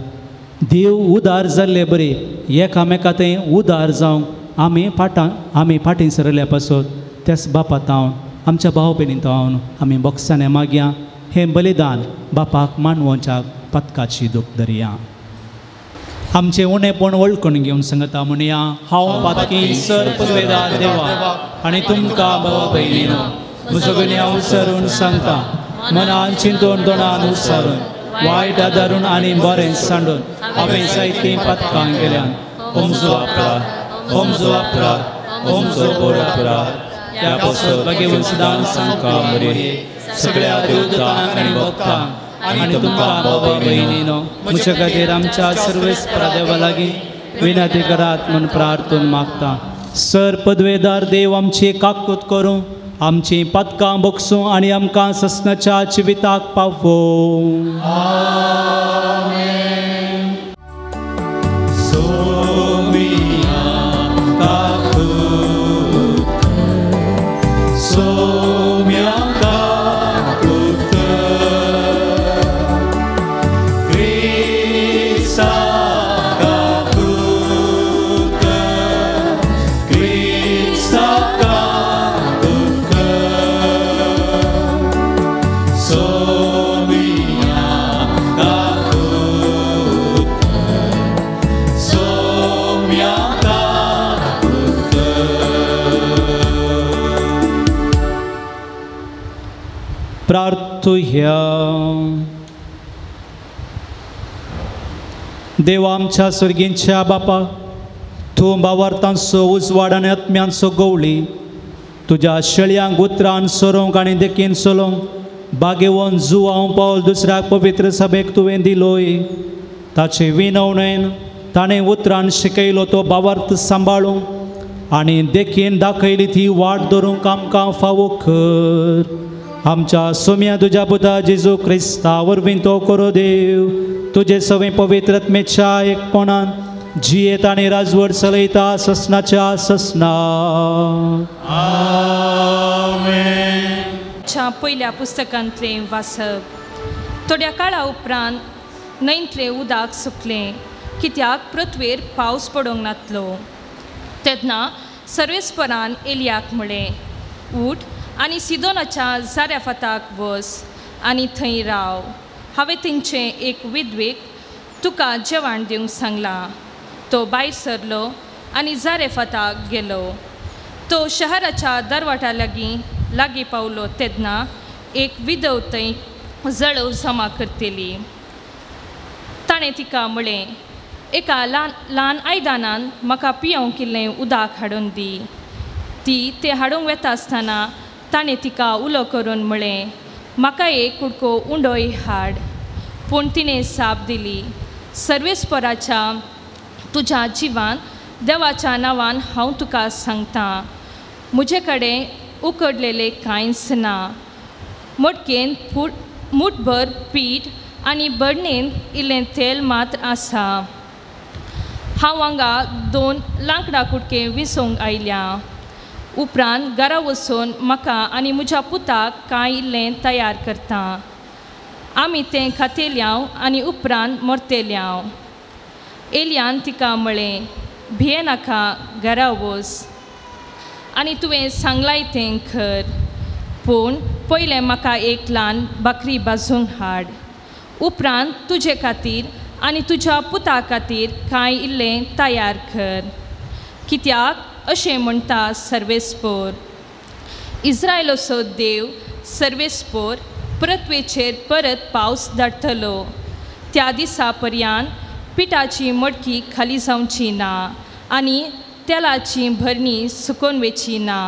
देव उदार जाल्ले बरी एकामेका तें उदार जावंक आमी फाटीं सरल्या पासत त्याच बापा तावन आमच्या भाव भयणीं तावन आमी बोक्साने मागया हें बलिदान बापाक मानवोच्याक पदकाची दूख धरया. आमचें उणेपण वळखून घेवन सांगता म्हणया, हांव पातकी सर पुर्वेदार देवा आनी तुमकां भावा भयणीनो म्हजो गुन्यांव सरून सांगता, मनान चिंतून दोणान उसारून वायट आदारून आनी बरें सांडून हांवें जायतीं पातकां केल्यान. ओमजो अपराध, ओमजो अपराध, ओमजो बरो अपराध. त्या पासत भगेवन सदां सांगका मरे सगळ्या देवतांक आनी भक्तांक आनी तुमकां बाबा भयणीनो म्हज्या खातीर आमच्या सर्वेस्परा देवा लागीं विनंती करात म्हूण प्रार्थून मागता. सर पदवेदार देव आमची काकूत करूं, आमची पातकां बगसूं आनी आमकां ससनाच्या जिविताक पावोवं. आमेन. सोम्या काकूत कर, सोम्या काकूत कर, क्रिस्ता काकूत कर, क्रिस्ता काकूत कर, सोम्या काकूत कर, सोम्या काकूत कर. प्रार्थुया. देवा आमच्या सर्गींच्या बापा, तूं भावार्थांचो उजवाड आनी आत्म्यांचो गवळी तुज्या शेळयांक उतरान सरोवंक आनी देखीन चलोवंक बागेवन जुवांव पावल दुसऱ्याक पवित्र सभेक तुवें दिलोय. ताचे विनवणेन ताणें उतरान शिकयलो तो भावार्थ सांबाळूंक आनी देखीन दाखयली ती वाट धरूंक आमकां फावो कर. आमच्या सोम्या तुज्या पुता जेजू क्रिस्ता वरवीं तो करो देव तुजे सवें पवित्र आत्मेच्या एकपणान जियेत आनी राजवट चलयता ससनाच्या ससना. आमेन. च्या पयल्या पुस्तकांतलें वाचप. थोड्या काळा उपरांत न्हंयतलें उदक सुकलें कित्याक पृथ्वेर पावस पडूंक नातलो. तेन्ना सर्वेस्परान एलियाक म्हळें, उठ आनी सिदोनाच्या जाऱ्याफाताक वस आनी थंय राव. हांवें थंयचें एक विधवेक तुका जेवण दिवंक सांगलां. तो भायर सरलो आनी जारेफाताक गेलो. तो शहराच्या दरवाटा लागीं लागीं पावलो तेन्ना एक विधव थंय जळोव जमा करतली. ताणें तिका म्हळें, एका ल्हान ल्हान आयदनान म्हाका पियोवंक इल्लें उदक हाडून दी. ती तें हाडूंक वेता आसतना ताणें तिका उलो करून म्हळें, म्हाका एक कुडको उंडोय हाड. पूण तिणें साप दिली, सर्वेस्पराच्या तुज्या जिवान देवाच्या नांवान हांव तुका सांगता, म्हजे कडेन उकडलेलें कांयच ना. मटकेन मुठभर पीठ आनी बरणेन इल्लें तेल मात्र आसा. हांव हांगा 2 लांकडां कुडके विसोवंक आयल्या. उपरांत घरा वचून म्हाका आनी म्हज्या पुताक कांय इल्लें तयार करता. आमी तें खातेल्यांव आनी उपरांत मरतेल्यांव. एलियान तिका म्हळें, भियेनाका, घरा वच आनी तुवें सांगलाय तें खर. पूण पयलें म्हाका एक ल्हान भाकरी भाजूंक हाड. उपरांत तुजे खातीर आनी तुज्या पुता खातीर कांय इल्लें तयार कर. कित्याक अशें म्हणटा सर्वेस्पोर, इस्रायलाचो देव सर्वेस्पोर पृथ्वेचेर परत पावस धाडटलो. त्या दिसा पर्यान पिठाची मडकी खाली जावची ना आनी तेलाची भरणी सुकोवन वचची ना.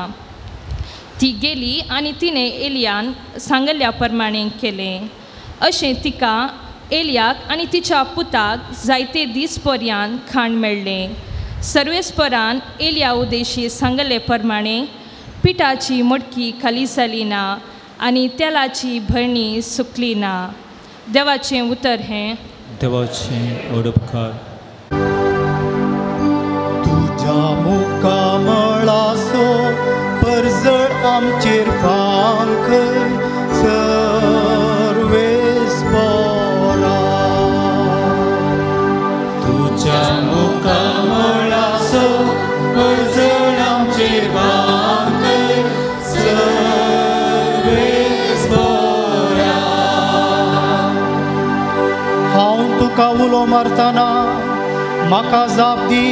ती गेली आनी तिणें एलियान सांगल्या प्रमाणें केलें. अशें तिका एलियाक आनी तिच्या पुताक जायते दीस पर्यान खाण मेळ्ळें. सर्वेस्परान एलिया उदेशी सांगले प्रमाणें पिठाची मडकी खाली जाली ना आनी तेलाची भरणी सुकली ना. देवाचें उतर हें. देवाचें उपकार. तुज्या मुखामळाचो परजळ आमचेर फांकय सर्वेस्परा. तुज्या मुखामळाचो परजळ आमचेर फांकय सर्वेस्परा. हांव तुका उलो मारतना म्हाका जाप दी,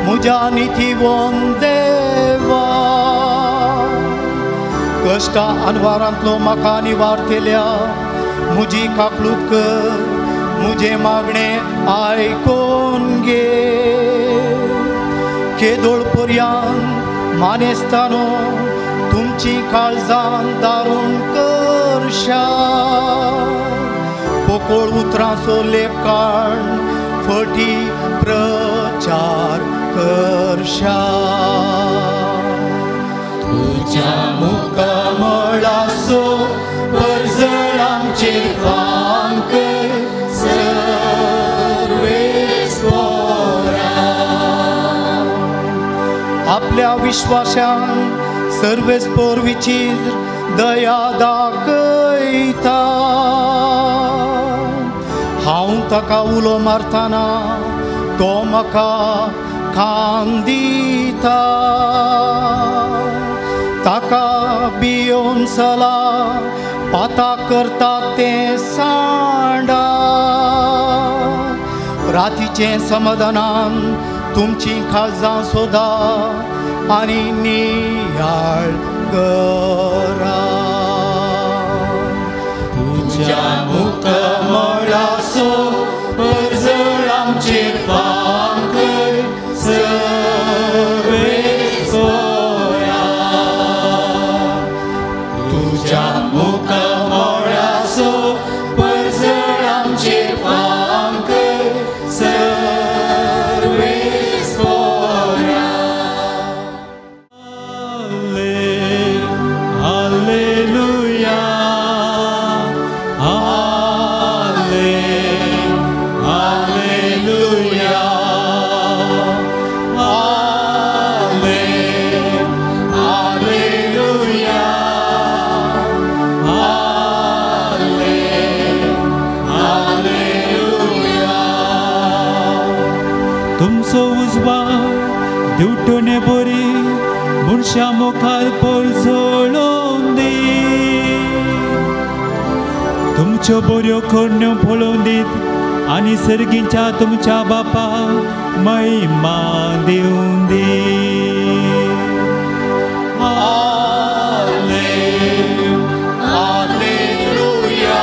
म्हज्या नितीवन देवा. कश्टा अनवारांतलो म्हाका निवारतल्या म्हजी काकलूत कर, म्हजें मागणें आयकोन घे. केदोळ पर्यान मानेस्तानो तुमची काळजान दारूण करशा, पोकोळ उतरांचो लेपकाण फटी प्रचार करशा. तुज्या मुखामळाचो परजळ आमचेर फांकर सर्वेस्पोरा. आपल्या विश्वासान सर्वेस्पोर विचीर दया दाखयता. हांव ताका उलो मारतना तो म्हाका कान दिता. ताका भियोवन सला पाता करता तें सांडा. रातीचें समाधानान तुमची काळजां सोदा आनी नियाळ करा. तुज्या मुखामळाचो परजळ आमचेर फांकर सर्वेस्पोरा. तुज्या मुखामळाचो परजळ आमचेर फांकर सर्वेस्पोरा. Alleluia, Alleluia, Alleluia, Alleluia. तुमचो उजवाड दिवटणे बरी मनशा मुखार परजळोवन दी. तुमच्यो बऱ्यो करण्यो पळोवन दीत आनी सर्गीच्या तुमच्या बापाक महिमा दिवन दी. Alleluia, Alleluia.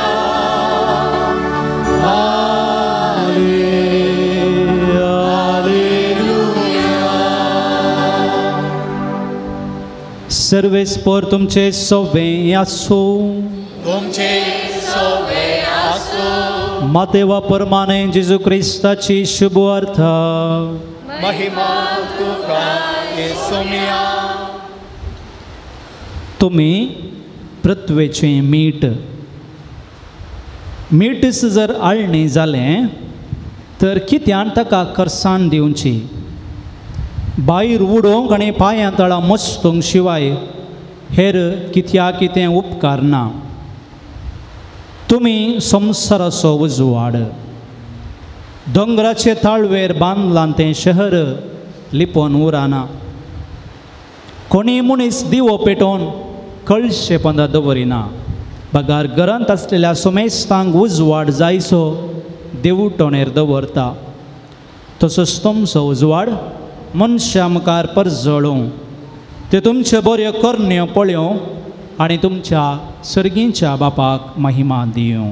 सर्वेस्पोर तुमचे सोवे आसूं. तुमचे सोवे आसूं. मातेवा परमाने जेजू क्रिस्ताची शुभ अर्थ. महिमा तुका येसुमिया. तुमी पृथ्वेचें मीठ. मीठ जर आळणी जालें तर कित्यान ताका करसाण दिवची. भायर उडोवंक आनी पांयां तळा मस्तूंक शिवाय हेर कित्या कितें उपकारना. तुमी संवसाराचो उजवाड. दोंगराचे ताळवेर बांदलां तें शहर लिपोवन उरना. कोणी मनीस दिवो पेटोवन कळशे पंदा दवरिना, बगार घरांत आसलेल्या सुमेस्तांक उजवाड जायसो देवटणेर दवरता. तसोच तुमचो उजवाड मनशा मुखार परजळूं, ते तुमच्यो बऱ्यो करण्यो पळोवं आनी तुमच्या सर्गीच्या बापाक महिमा दिवं.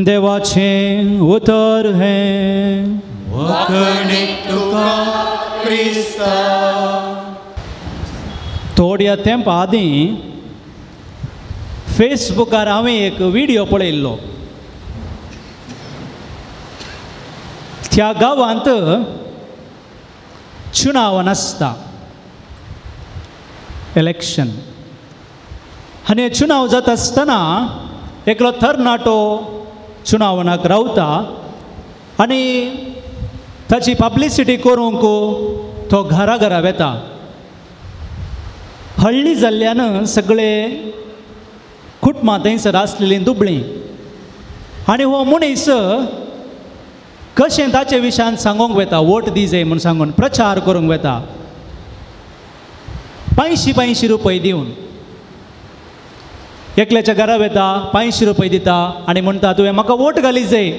देवाचें उतर हें. वाखणीक तुका क्रिस्ता. थोड्या तेंपा आदीं फेसबुकार हांवें एक व्हिडियो पळयल्लो. त्या गांवांत चुनाव नासता, इलेक्शन. आनी चुनाव जाता आसतना एकलो तरणाटो चुनावनाक रावता आनी ताची पब्लिसिटी करूंक तो घरा घरा वेता. हळ्ळी जाल्ल्यान सगळे कुटुंबां थंयसर आसलेलीं दुबळीं आनी हो मनीस कशें ताचे विशयान सांगूंक वेता, वोट दी जाय म्हूण सांगून प्रचार करूंक वेता, 500-500 रुपये दिवन. एकल्याच्या घरा वेता, 500 रुपये दिता आनी म्हणटा तुवें म्हाका वोट घाली जाय.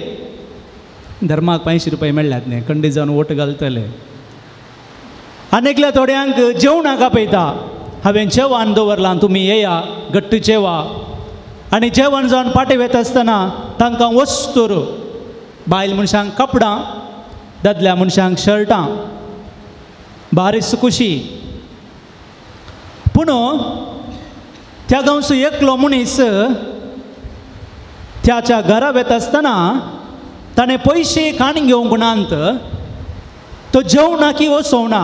धर्माक 500 रुपये मेळ्ळ्यात न्ही, खंडीत जावन वोट घालतले. आनी एकल्या थोड्यांक जेवणाक आपयता, हांवें जेवण दवरलां, तुमी येया घट्ट जेवा. आनी जेवण जावन पाटे वता आसतना तांकां वस्तूर, बायल मनशांक कपडां, दादल्या मनशांक शर्टां, बारीस खुशी. पूण त्या गांवचो एकलो मनीस त्याच्या घरा वता आसतना ताणें पयशे काण घेवंक नात, तो जेवना की वसोवना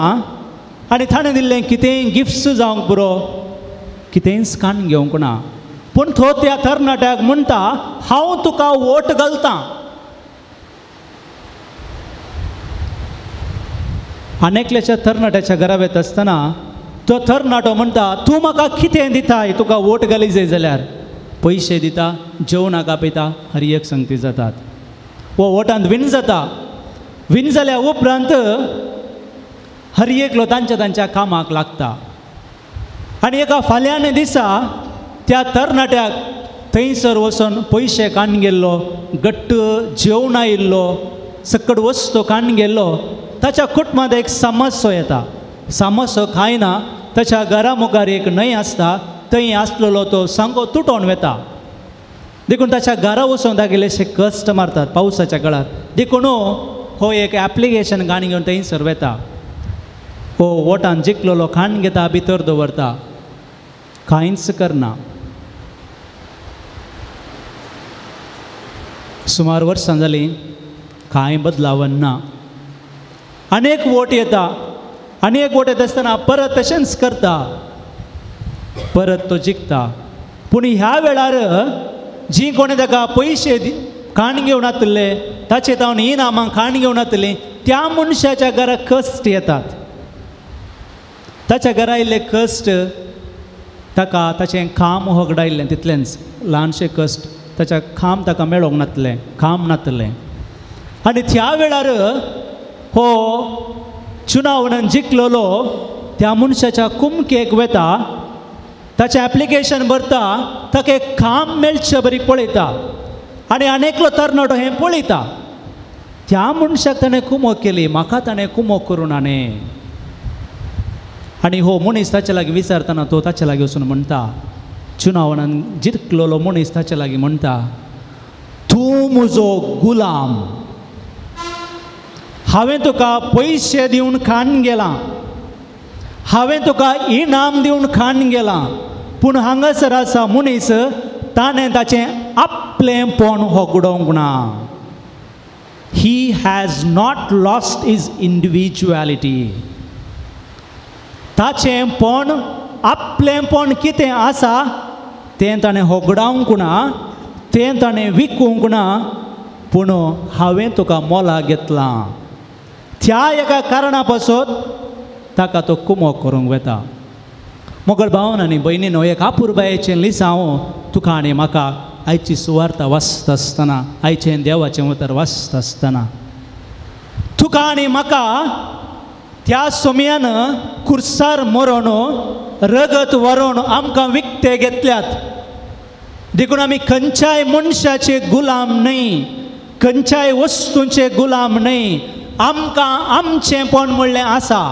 आनी ताणें दिल्लें कितेंय गिफ्ट्स जावंक पुरो, कितेंच काण घेवंक ना. पूण तो त्या तरणाट्याक म्हणटा, हांव तुका वोट घालतां. आनी एकल्याच्या तरणाट्याच्या घरा वता आसतना तो तरणाटो म्हणटा, तूं म्हाका कितें दिताय, तुका वोट घाली जाय जाल्यार पयशे दिता, जेवणाक आपयता, हर एक संगती जातात. हो वोटांत विन जाता. विन जाल्या उपरांत हर एकलो तांच्या तांच्या कामाक लागता. आनी एका फाल्यां दिसा त्या तरणाट्याक थंयसर वचून पयशे काडून गेल्लो, घट्ट जेवण आयिल्लो, सकट वस्तू काडून गेल्लो, ताच्या कुटुंबांत एक समस्या येता. समस्या खायना, ताच्या घरा मुखार एक न्हंय आसता, थंय आसलेलो तो सांगो तुटोन वता. देखून ताच्या घरा वचून तागेलेशे कश्ट मारतात पावसाच्या काळार. देखून हो एक एप्लिकेशन गाणी घेवन थंयसर वता. हो वोटान जिखलेलो खाण घेता, भितर दवरता, कांयच करना. सुमार वर्सां जालीं, कांय बदलावन ना. अनेक वोट येता, अनेक वोट येता आसतना परत तशेंच करता, परत तो जिखता. पूण ह्या वेळार जी कोणें ताका पयशे खाण घेवन आसले, ताचे तावन इनामां खाण घेवन आसली, त्या मनशाच्या घरा कश्ट येतात. ताच्या घरा आयिल्ले कश्ट ताका ताचें काम होगडायल्लें, तितलेंच ल्हानशें कश्ट, ताच्या काम ताका मेळोंक नासलें, काम नासलें. आनी त्या वेळार हो चुनावणान जिखलेलो त्या मनशाच्या कुमकेक वता, ताचें एप्लिकेशन भरता, ताका एक काम मेळचें बरी पळयता. आनी आनी एकलो तरणाटो हें पळयता, त्या मनशाक ताणें कुमोक केली, म्हाका ताणें कुमोक करूं ना न्ही. आनी हो मनीस ताचे लागीं विचारतना तो ताचे लागीं वचून म्हणटा, चुनावणान जिखलेलो मनीस ताचे लागीं म्हणटा, तूं म्हजो गुलाम, हांवें तुका पयशे दिवन खाण गेलां, हांवें तुका इनाम दिवन खाण गेलां, पूण हांगासर आसा मनीस, ताणें ताचें आपलेंपण होगडोवंक ना. He has not lost his individuality. ताचें पण आपलेंपण कितें आसा तें ताणें होगडावंक ना, तें ताणें विकूंक ना, पूण हांवें तुका मोला घेतलां. त्या एका कारणा पासत ताका तो कुमोक करूंक वता. मोगळ भावन आनी भयणीनो, एक आपुरबायेचें लिसांव तुका आनी म्हाका आयची सुवार्ता वाचता आसतना, आयचें देवाचें उतर वाचता आसतना, तुका आनी म्हाका त्या सोम्यान कुर्सार मरोन रगत व्हरोन आमकां विकते घेतल्यात. देखून आमी खंयच्याय मनशाचे गुलाम न्हय, खंयच्याय वस्तूंचे गुलाम न्हय. आमकां आमचेंपण म्हणलें आसा,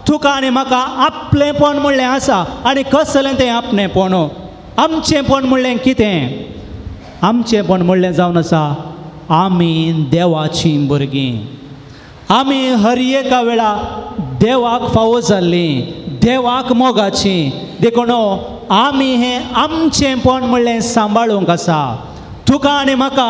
तुका आनी म्हाका आपलेंपण म्हणलें आसा. आनी कसलें तें आपणेपण? आमचेंपण म्हणलें कितें? आमचेंपण म्हणलें जावन आसा, आमी देवाचीं भुरगीं, आमी हर एका वेळा देवाक फावो जाल्लीं, देवाक मोगाचीं. देखून आमी हें आमचेंपण म्हणलें सांबाळूंक आसा. तुका आनी म्हाका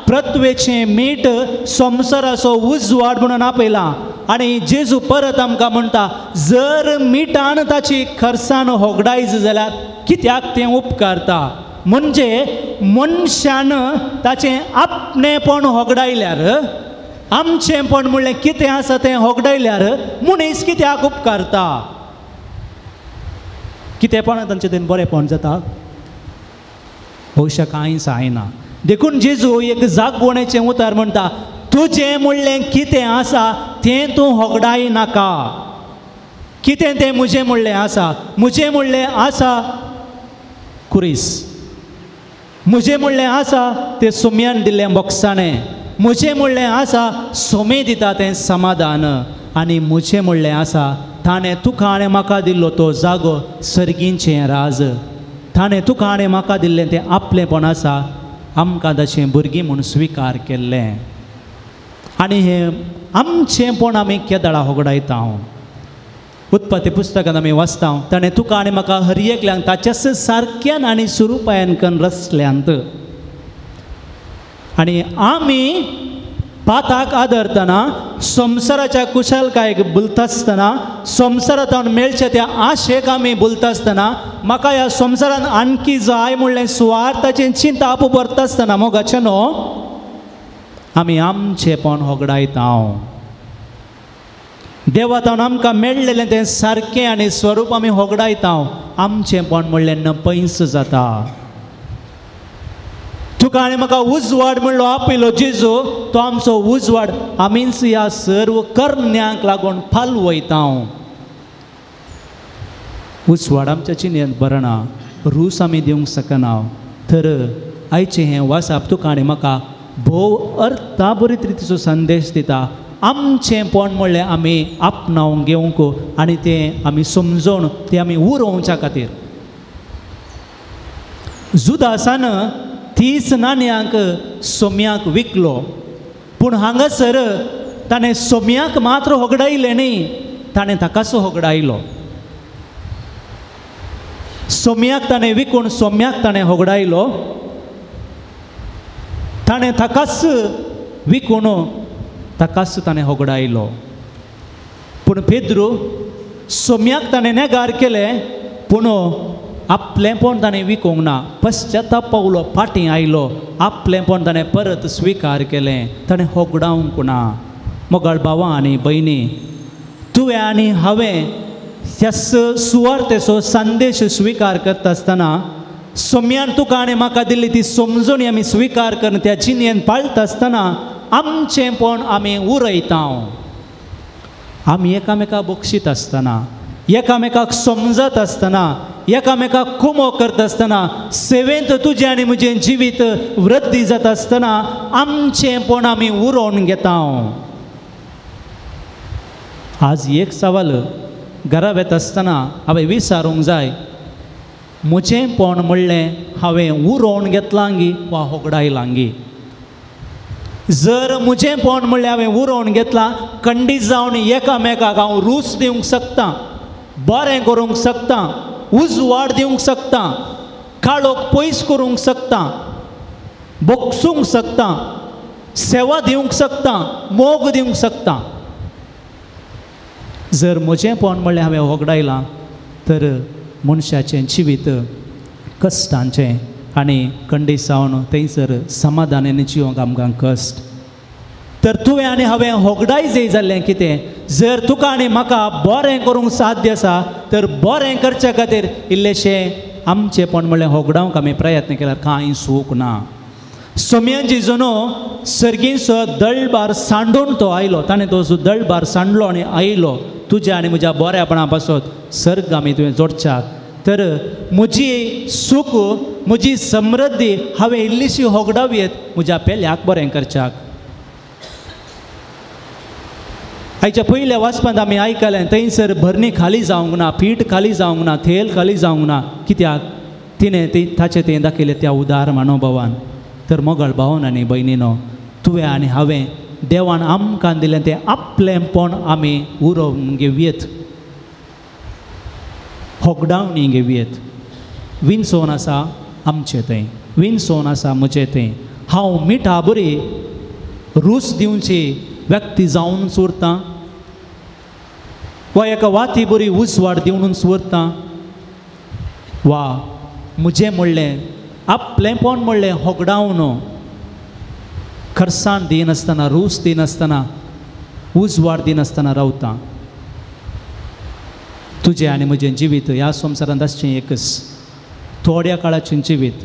पृथ्वेचें मीठ, संवसाराचो उजवाड म्हणून आपयला. आनी जेजू परत आमकां म्हणटा, जर मिठान ताची खरसाण होगडायज जाल्यार कित्याक तें उपकारता? म्हणजे मनशान ताचें आपणेपण होगडायल्यार, आमचेंपण म्हणलें कितें आसा तें होगडायल्यार मनीस कित्याक उपकारता? कितेंपण तांचें तें बरेंपण जाता? भविश्य कांय जायना. देखून जेजू एक जागवणेचें उतर म्हणटा, तुजें म्हणलें कितें आसा तें तूं होगडाय नाका. कितें तें म्हजें म्हणलें आसा? म्हजें म्हणलें आसा कुरीस, म्हजें म्हणलें आसा तें सोम्यान दिल्लें बोगसाणें, म्हजें म्हणलें आसा सोमे दिता तें समाधान, आनी म्हजें म्हणलें आसा ताणें तुका आनी म्हाका दिल्लो तो जागो सर्गींचें राज. ताणें तुका आनी म्हाका दिल्लें तें आपलेंपण आसा, आमकां तशें भुरगीं म्हूण स्विकार केल्लें. आनी हें आमचेंपण आमी केदळा होगडायता. उत्पत्ती पुस्तकांत आमी वाचता ताणें तुका आनी म्हाका हर एकल्यांक ताच्याच सारक्यान आनी स्वरुपायान कन रचल्यांत. आनी आमी पाताक आदरतना, संवसाराच्या कुशलकायेक भुलता आसतना, संवसारांत मेळचे त्या आशेक आमी भुलता आसतना, म्हाका ह्या संवसारान आणखी जाय म्हणलें सुवार्थाचें चिंताप भरता आसतना मोगाचें न्हू आमी आमचेपण होगडायता. देवातावन आमकां मेळ्ळेलें तें सारकें आनी स्वरूप आमी होगडायता. आमचेपण म्हणलें नपैस जाता. तुका आनी म्हाका उजवाड म्हणलो आपयलो जेजू, तो आमचो उजवाड आमीच ह्या सर्व करण्यांक लागून पालवयता. उजवाड आमच्या चिन्यांत बरना, रूस आमी दिवंक शकना. तर आयचें हें वासाप तुका आनी म्हाका भोव अर्थाभरीत रितीचो संदेश दिता. आमचेंपण म्हणलें आमी आपणावन घेवंक आनी तें आमी समजून तें आमी उरोवच्या खातीर. जुदासान 30 नाण्यांक सोम्याक विकलो, पूण हांगासर ताणें सोम्याक मात्र होगडायलें न्ही, ताणें ताकाच होगडायलो. सोम्याक ताणें विकून सोम्याक ताणें होगडायलो. ताणें ताकाच विकून ताकाच ताणें होगडायलो. पूण पेद्रू सोम्याक ताणें नेगार केलें, पूण आपलेंपण ताणें विकूंक ना. पश्चाताप पावलो, फाटीं आयलो, आपलेंपण ताणें परत स्विकार केलें, ताणें होगडावंक ना. मोगाळ भावा आनी भयणी, तुवें आनी हांवें ह्या सुवार्थेचो संदेश स्विकार करता आसतना सोम्यान तुका आनी म्हाका दिल्ली ती समजणी आमी स्विकार करून त्या जिणेन पाळटा आसतना आमचेंपण आमी उरयता. आमी एकामेका बक्षीत आसतना, एकामेकाक समजत आसतना, एकामेकाक कुमो करता आसतना, सेवेंत तुजें आनी म्हजें जिवीत वृद्धी जाता आसतना आमचेंपण आमी उरोवन घेता. आज एक सवाल घरा वेता आसतना हांवें विचारूंक जाय, म्हजेंपण म्हणलें हांवें उरोवन घेतलांगी वा होगडायलांगी? जर म्हजेंपण म्हणलें हांवें उरोवन घेतलां, खंडीत जावन एकामेकाक हांव रूच दिवंक शकता, बरें करूंक शकता, उजवाड दिवंक शकता, काळोख पयस करूंक शकता, बोगसूंक शकता, सेवा दिवंक शकता, मोग दिवंक शकता. जर म्हजेंपण म्हणलें हांवें होगडायलां तर मनशाचें जिवीत कश्टांचें आनी खंडीत जावन थंयसर समाधानान जिवंक आमकां कश्ट. तर तुवें आनी हांवें होगडाय जाय जाल्लें कितें? जर तुका आनी म्हाका बरें करूंक साध्य आसा तर बरें करच्या खातीर इल्लेशें आमचेपण म्हणलें होगडावंक आमी प्रयत्न केल्यार कांय सूख ना. सोम्यांजी जनो सर्गींचो दळबार सांडून तो आयलो, ताणें तो दळबार सांडलो आनी आयलो तुज्या आनी म्हज्या बऱ्यापणा पासत सर्ग आमी तुवें जोडच्याक. तर म्हजी सूख, म्हजी समृद्धी हांवें इल्लीशी होगडावयेत म्हज्या पेल्याक बरें करच्याक. आयच्या पयल्या वाचपांत आमी आयकलें थंयसर भरणी खाली जावंक ना, पीठ खाली जावंक ना, तेल खाली जावंक ना. कित्याक? तिणें ती ताचें तें दाखयलें त्या उदार मनोभावान. तर मोगाळ भावन आनी भयणीनो, तुवें आनी हांवें देवान आमकां दिलें तें आपलेंपण आमी उरोवन घेवयेत, होगडावणी घेवयेत. विनसोन आसा आमचें थंय, विनसोन आसा म्हजें थंय. हांव मिठा बरी रूच दिवची व्यक्ती जावन उरतां वा एका वाती बरी उजवाड दिवनूच उरतां, वा म्हजें म्हणलें आपलेंपण म्हणलें होगडावन खरसाण दिनासतना, रूच दिनासतना, उजवाड दिनासतना रावता. तुजें आनी म्हजें जिवीत ह्या संवसारांत आसचें एकच थोड्या काळाचें जिवीत.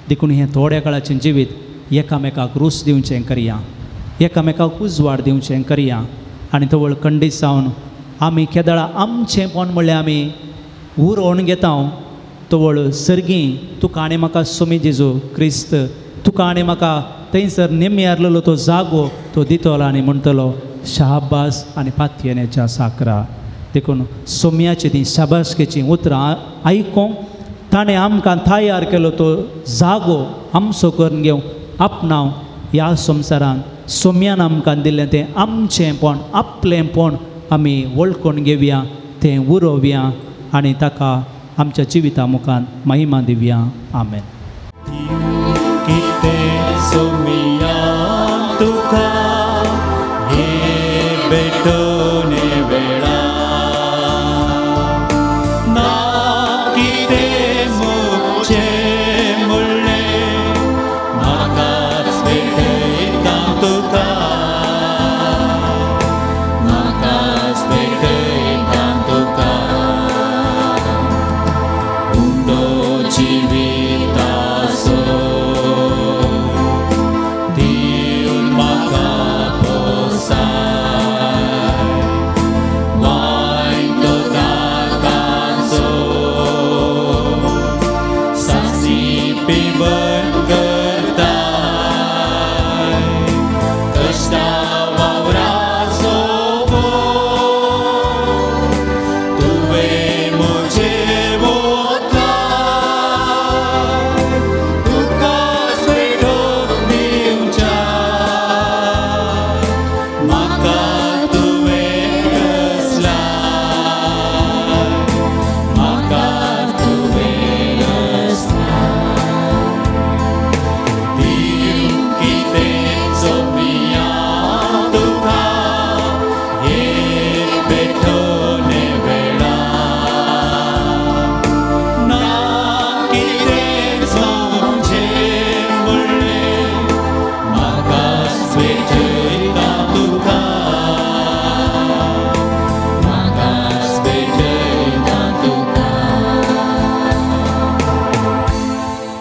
देखून हें थोड्या काळाचें जिवीत एकामेकाक रूच दिवचें करया, एकामेकाक उजवाड दिवचें करया. आनी तवळ खंडीत जावन आमी केदळा आमचेंपण म्हणल्यार आमी उरोवन घेता. तवळ सर्गीं तुका आनी म्हाका सोमी जेजू क्रिस्त तुका आनी म्हाका थंयसर निम्मी आरलेलो तो जागो तो दितलो आनी म्हणटलो, शाबास आनी पातयेनेच्या साकरा. देखून सोम्याची ती शाबासकेची उतरां आयकोंक ताणें आमकां तयार केलो तो जागो आमचो करून घेवंक आपणाव ह्या संवसारान सोम्यान आमकां दिल्लें तें आमचेंपण आपलेंपण आमी वळखून घेवया, तें उरोवया आनी ताका आमच्या जिविता मुखार महिमा दिवया. आमेन.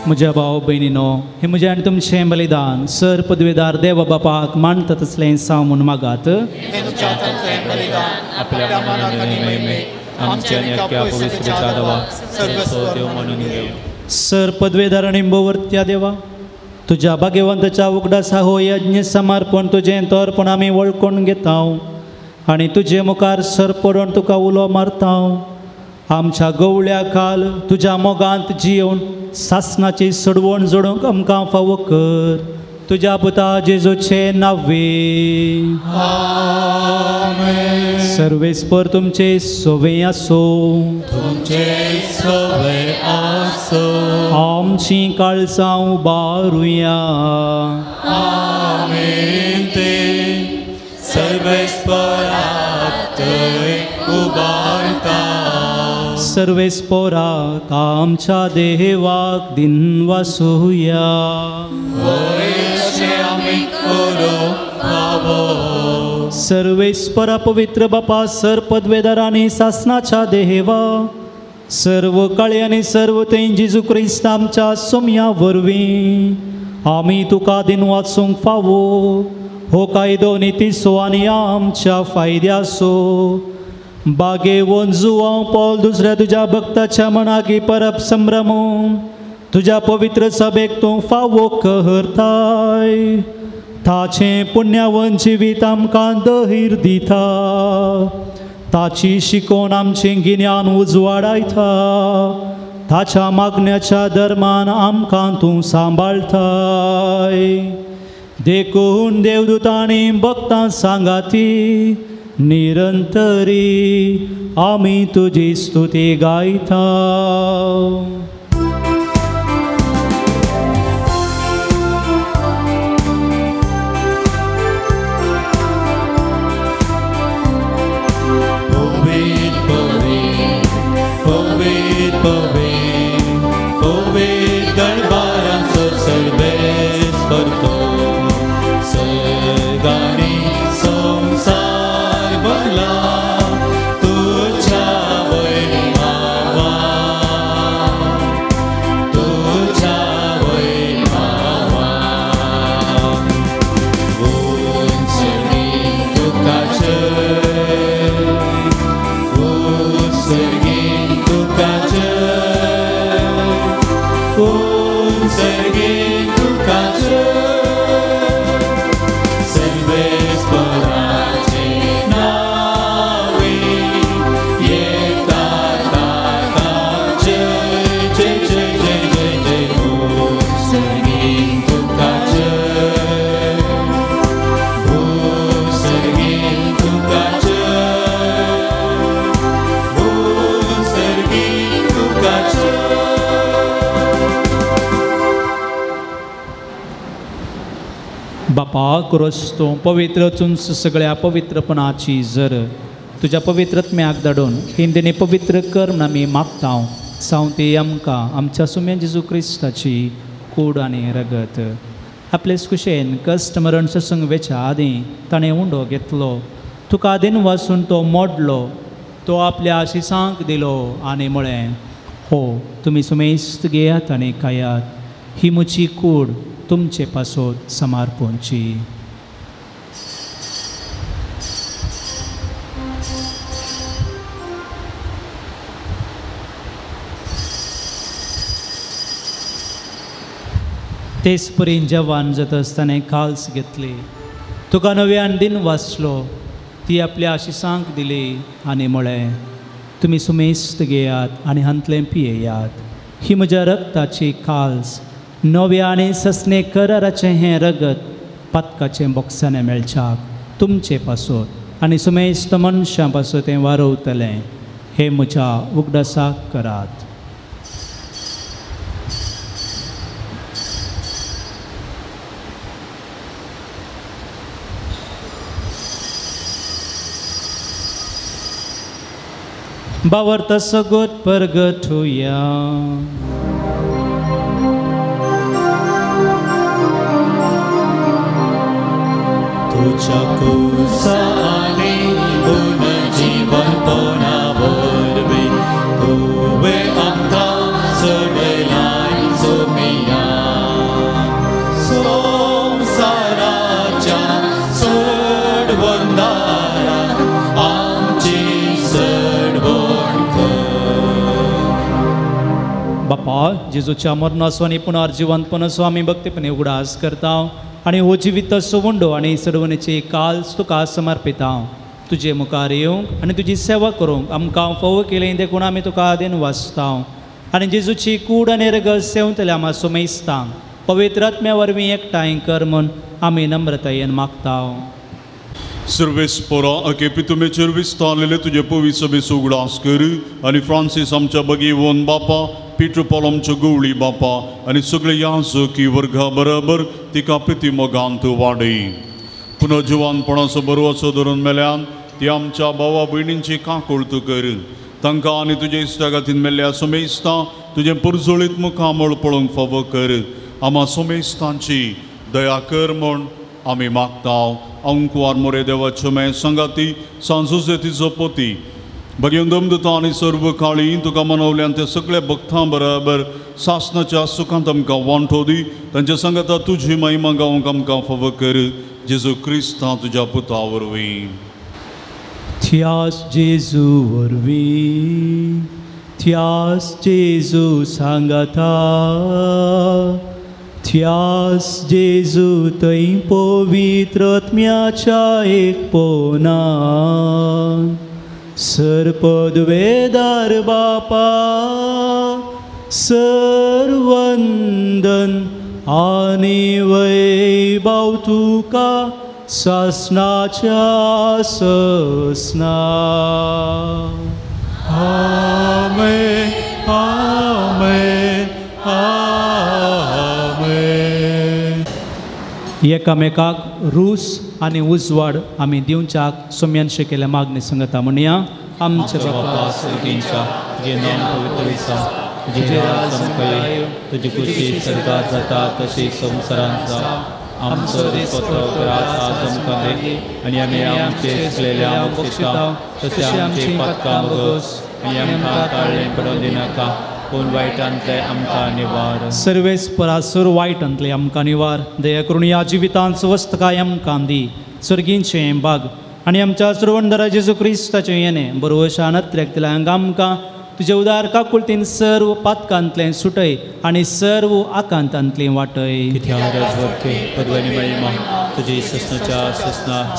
म्हज्या भाव भयणीनो, हें म्हजें आनी तुमचें बलिदान सर पदवेदार देवा बापाक मानता तसलें साव म्हूण मागात. सर पदवेदार आनी भोवर्त्या देवा, तुज्या भाग्यवंताच्या उगडासा हो यज्ञ समर्पण तुजें तोरपण आमी वळखून घेता आनी तुजे मुखार सर पडून तुका उलो मारता. आमच्या गवळ्या काल तुज्या मोगांत जियोवन सासनाची सोडवण जोडूंक आमकां फावो कर. तुज्या पुता जेजूचे नावे सर्वेस्पर तुमचे सोवे आसो, तुमचे सोवे आसो. आमची काळजां उबारुया. आमेन. ते सर्वेस्पराक उबारता. सर्वेस्पराक आमच्या देवाक दिनवासुया. सर्वेस्परा पवित्र बापा सर पदवेदार आनी सासनाच्या देवा, सर्व काळी आनी सर्व थंय जेजू क्रिस्त आमच्या सोम्या वरवीं आमी तुका दिनवासूंक फावो. हो कायदो नितीचो आनी आमच्या फायद्याचो. बागेवन जुवांव पॉल दुसऱ्या तुज्या भक्ताच्या मनाकी परब संभ्रम तुज्या पवित्र सभेक तूं फावो करताय. ताचें पुण्यावन जिवीत आमकां धैर्य दिता, ताची शिकोवन आमचें गिन्यान उजवाडायता, ताच्या मागण्याच्या धर्मान आमकां तूं सांबाळताय. देखून देवदूतांनी भक्तां सांगाती निरंतरी आमी तुजी स्तुती गायता. तुझ्या वैभवान. बापा क्रोस्तो पवित्र चुंस सगळ्या पवित्रपणाची जर तुज्या पवित्रत्म्याक धाडून हिंदीने पवित्र कर म्हूण आमी मागता. सावती आमकां आमच्या सुम्या जेजू क्रिस्ताची कूड आनी रगत. आपलेच कुशेन कश्ट मरण ससंग वेच्या आदीं ताणें उंडो घेतलो, तुका दिन वासून तो मोडलो, तो आपल्या आशिसांक दिलो आनी म्हळें, हो तुमी सुमेस्त घेयात आनी खायात, ही म्हजी कूड तुमचे पासत समर्पणची. तेच परीन जवान जाता आसतना काल्स घेतली, तुका नव्यान दिन वाचलो, ती आपल्या आशिसांक दिली आनी म्हळें, तुमी सुमेस्त घेयात आनी हांतलें पियेयात, ही म्हज्या रक्ताची काल्स, नव्या आनी ससने कराराचें हें रगत पातकाचें बोक्साणें मेळच्याक तुमचे पासत आनी सुमेस्त मनशां पासत तें वारवतलें. हें म्हज्या उगडासाक करात. बावर्त सगोत परगट होया. तुझ्या कुसाने पुनर्जीवनपणा वरवीं तुवें आमकां चडयलाय सोमिया. संवसाराच्या चडवंदारा आमची चडवण कर. बापा जेजूच्या मरणाचो आनी पुनर्जिवंतपणाचो आमी भक्तीपणे उगडास करता आनी हो जिवीत सवंडो आनी सडवणेची काल्स तुका समर्पिता. तुजे मुखार येवंक आनी तुजी सेवा करूंक आमकां फावो केली देखून आमी तुका आदेन वाचता. आनी जेजूची कूड आनी रगत सेवतल्या आमा सुमेस्तांक पवित्र आत्म्या वरवीं एकठांय कर म्हूण आमी नम्रतायेन मागता. सर्वेस्परा अकेपी तुमेचेर विस्तारलेले तुजे पवित्र सभेचो उगडास कर आनी फ्रांसीस आमच्या बगीवन बापा, पीटर पॉल आमचो गवळी बापा आनी सगळे याजकी वर्गा बरोबर तिका प्रिती मोगांत वाडय. पुनर्जिवानपणाचो बरवचो धरून मेल्यान ती आमच्या भावा भयणींची काकुळत कर. तांकां आनी तुजे इश्टागातीन मेल्ल्या सोमेस्तां तुजें पुरजोळीत मुखामळ पळोवंक फावो कर. आमा सोमेस्तांची दया कर म्हूण आमी मागता. अंकुवार मोरे देवाच्यो मे संगाती सांजोजे तिजो पोती भगेवन दमदता आनी सर्व काळी तुका मनवल्यान ते सगळे भक्तां बराबर सासनाच्या सुखांत आमकां वांटो दी. तांच्या संगाता तुजी महिमा गावंक आमकां फावो कर. जेजू क्रिस्ता तुज्या पुता वरवीं. थियास जेजू वरवीं, थियास जेजू सांगाता, थियास जेजू थंय पवित्र आत्म्याच्या एकपणान सर्पदवेदार बापा सर्वंदन आनी वैभव तुका सासनाच्या ससना. आमेन आमेन आमेन. एकामेकाक रूस आनी उजवाड आमी दिवच्याक सोम्यान केल्या मागणी संगता म्हणया. आमच्या बापा स्वर्गींच्या, तुजें नांव पवित्र विसा, तुजें राज आमकां येवं, तुजी खुशी स्वर्गात जाता तशी संवसारांत जावं. आमचो दिसपट्टो ग्रास आज आमकां दी आनी आमी आमचे चुकलेल्या बक्षिता तशें आमची पातकां भोगोस आनी आमकां ताळें पडोवन दिनाका, पूण वायटांतलें आमकां निवार. सर्वेस्परासूर वायटांतलें आमकां निवार. दया करून ह्या जिवितांत स्वस्थकाय आमकां दी. स्वर्गींचें बाग आनी आमच्या सर्वंदरा जेजू क्रिस्ताचें येणें बरोवशा नत्र्याक दिल्या आमकां तुजे उदार काकुळतीन सर्व पातकांतलें सुटय आनी सर्व आकांतांतलें वाटय.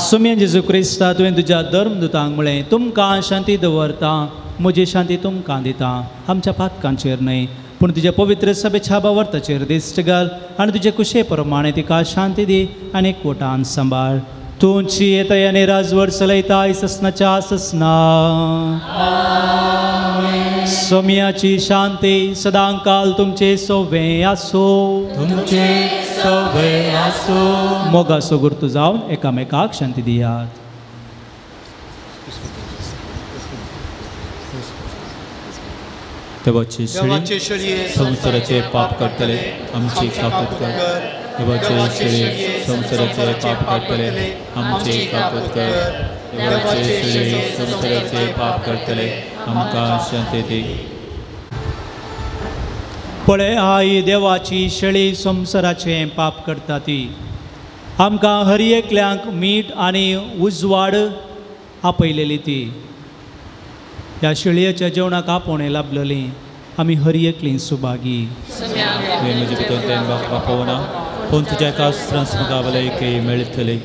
सुम्या जेजू क्रिस्ता तुवें तुज्या धर्मदूतांक म्हळें, तुमकां शांती दवरता, म्हजी शांती तुमकां दिता. आमच्या पातकांचेर न्हय पूण तुज्या पवित्र सभेच्या भावार्थाचेर दिश्ट घाल आनी तुजे कुशे प्रमाणे तिका शांती दी आनी एकवटान सांबाळ. तुमची येतय आनी राजवट चलयताय ससनाच्या ससना. सोम्याची शांती सदांकाल तुमचे सोवे आसो. तुमचे सोवे आसो. मोगासो गुर्तू जावन एकामेकाक शांती दियात. देवाची शेळी संवसाराचे पाप करतले आमची काकूत कर. देवाचे शेळी संवसाराचे पाप करतले आमची काकूत कर. देवाचे शेळी संवसाराचे पाप करतले आमकां शांती दी. पळय आई देवाची शेळी संवसाराचे पाप करता ती आमकां हर एकल्यांक मीठ आनी उजवाड आपयलेली ती. ह्या शेळयेच्या जेवणाक आपोवणें लाभलेली आमी हर एकली सुभागी. तुवें म्हजे भितर तें बापोवना पूण तुज्या कास्त्रांस म्हाका भलायकी मेळटली.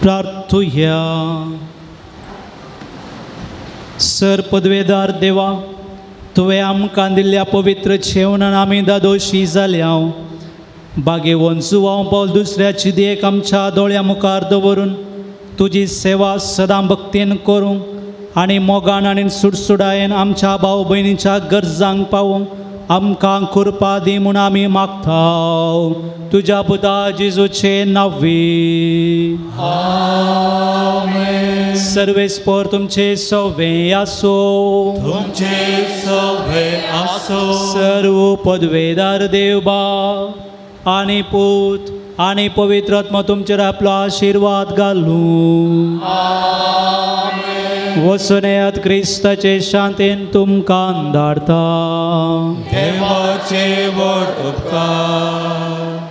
प्रार्थुया. सर पदवेदार देवा, तुवें आमकां दिल्ल्या पवित्र जेवणान आमी दादोशी जाल्या. बागेवन जुवांव पावल दुसऱ्याची देख आमच्या दोळ्या मुखार दवरून तुजी सेवा सदां भक्तीन करूंक आनी मोगान आनी सुडसुडायेन आमच्या भाव भयणीच्या गरजांक पावूंक आमकां कृपा दी म्हूण आमी मागता तुज्या पुता जेजूचे नांवी. आमेन. सर्वेस्पर तुमचे सवे आसो. तुमचे सवे आसो. सर्व पदवेदार देव बाप आनी पूत आनी पवित्र आत्मा तुमचेर आपलो आशिर्वाद घालूं. आमेन. वचून येयात क्रिस्ताचे शांतीन तुमकां धाडता. देवाचे व्हड उपकार.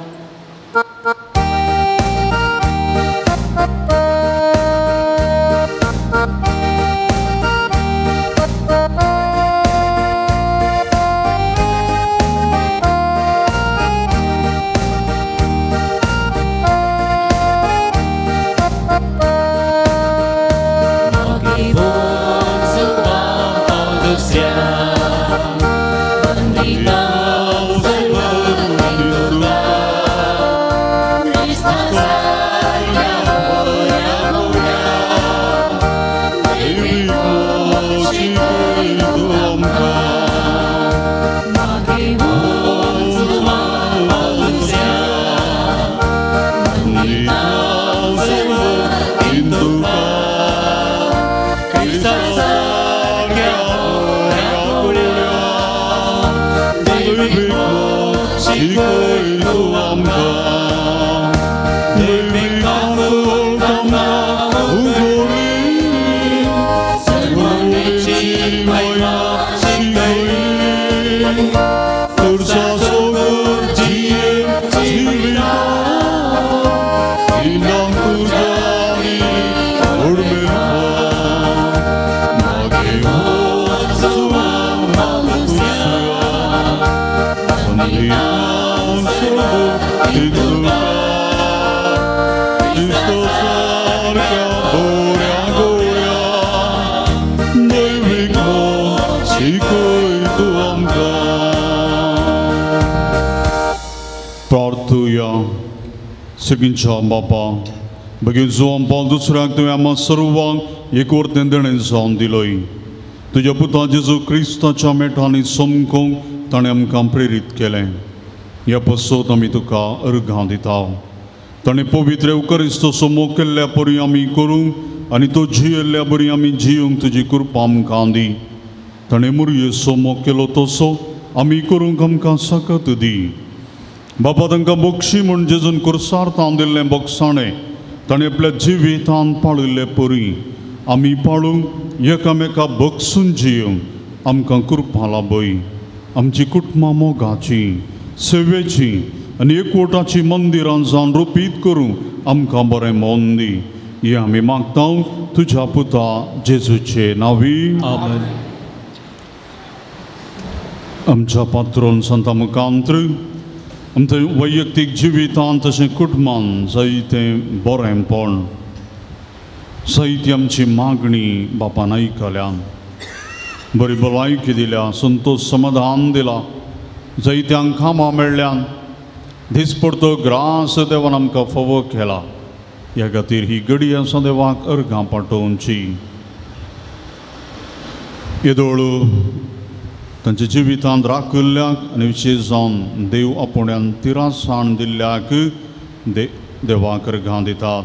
सगळींच्या बापा बगीन जुवान पावल दुसऱ्याक तुवें आमकां सर्वांक एकवटेन देणें जावन दिलोय. तुज्या पुता जेजू क्रिस्ताच्या मेठांनी समकूंक ताणें आमकां प्रेरीत केलें. ह्या पासत आमी तुका अर्घां दिता. ताणें पवित्र येवकरिस्तो समोग केल्ल्या परी आमी करूंक आनी तो जियेल्ल्या बरी आमी जियोंक तुजी कृपा आमकां दी. ताणें मुरये समोग केलो तसो आमी करूंक आमकां सकत दी. बापा तांकां बक्षी म्हूण जेजून कुर्सार तावन दिल्लें बक्षाणें ताणें आपल्या जिवितान पाळिल्ले परी आमी पाळूंक एकामेका बक्षून जियोंक आमकां कृपा लाभय. आमची कुटुंबां मोगाची सेवेची आनी एकवटाची मंदिरां जावन रुपीत करूंक आमकां बरें मन दी. हें आमी मागता तुज्या पुता जेजूचे नांवी. आमेन. आमच्या पात्रोन संता मुखांत्र आमच्या वैयक्तीक जिवितान तशें कुटुंबान जायतें बरेंपण जायती आमची मागणी बापान आयकल्या. बरी भलायकी दिल्या, संतोश समाधान दिला, जायत्यांक कामां मेळ्ळ्यान, दिसपडतो ग्रास देवान आमकां फावो केला. ह्या खातीर ही घडी आसा देवाक अर्घां पाठोवची. येदोळ तांच्या जिवितांत राखिल्ल्याक आनी विशेश जावन देव आपोवण्यान तिरासाण दिल्ल्याक देवाक अर्घां दितात.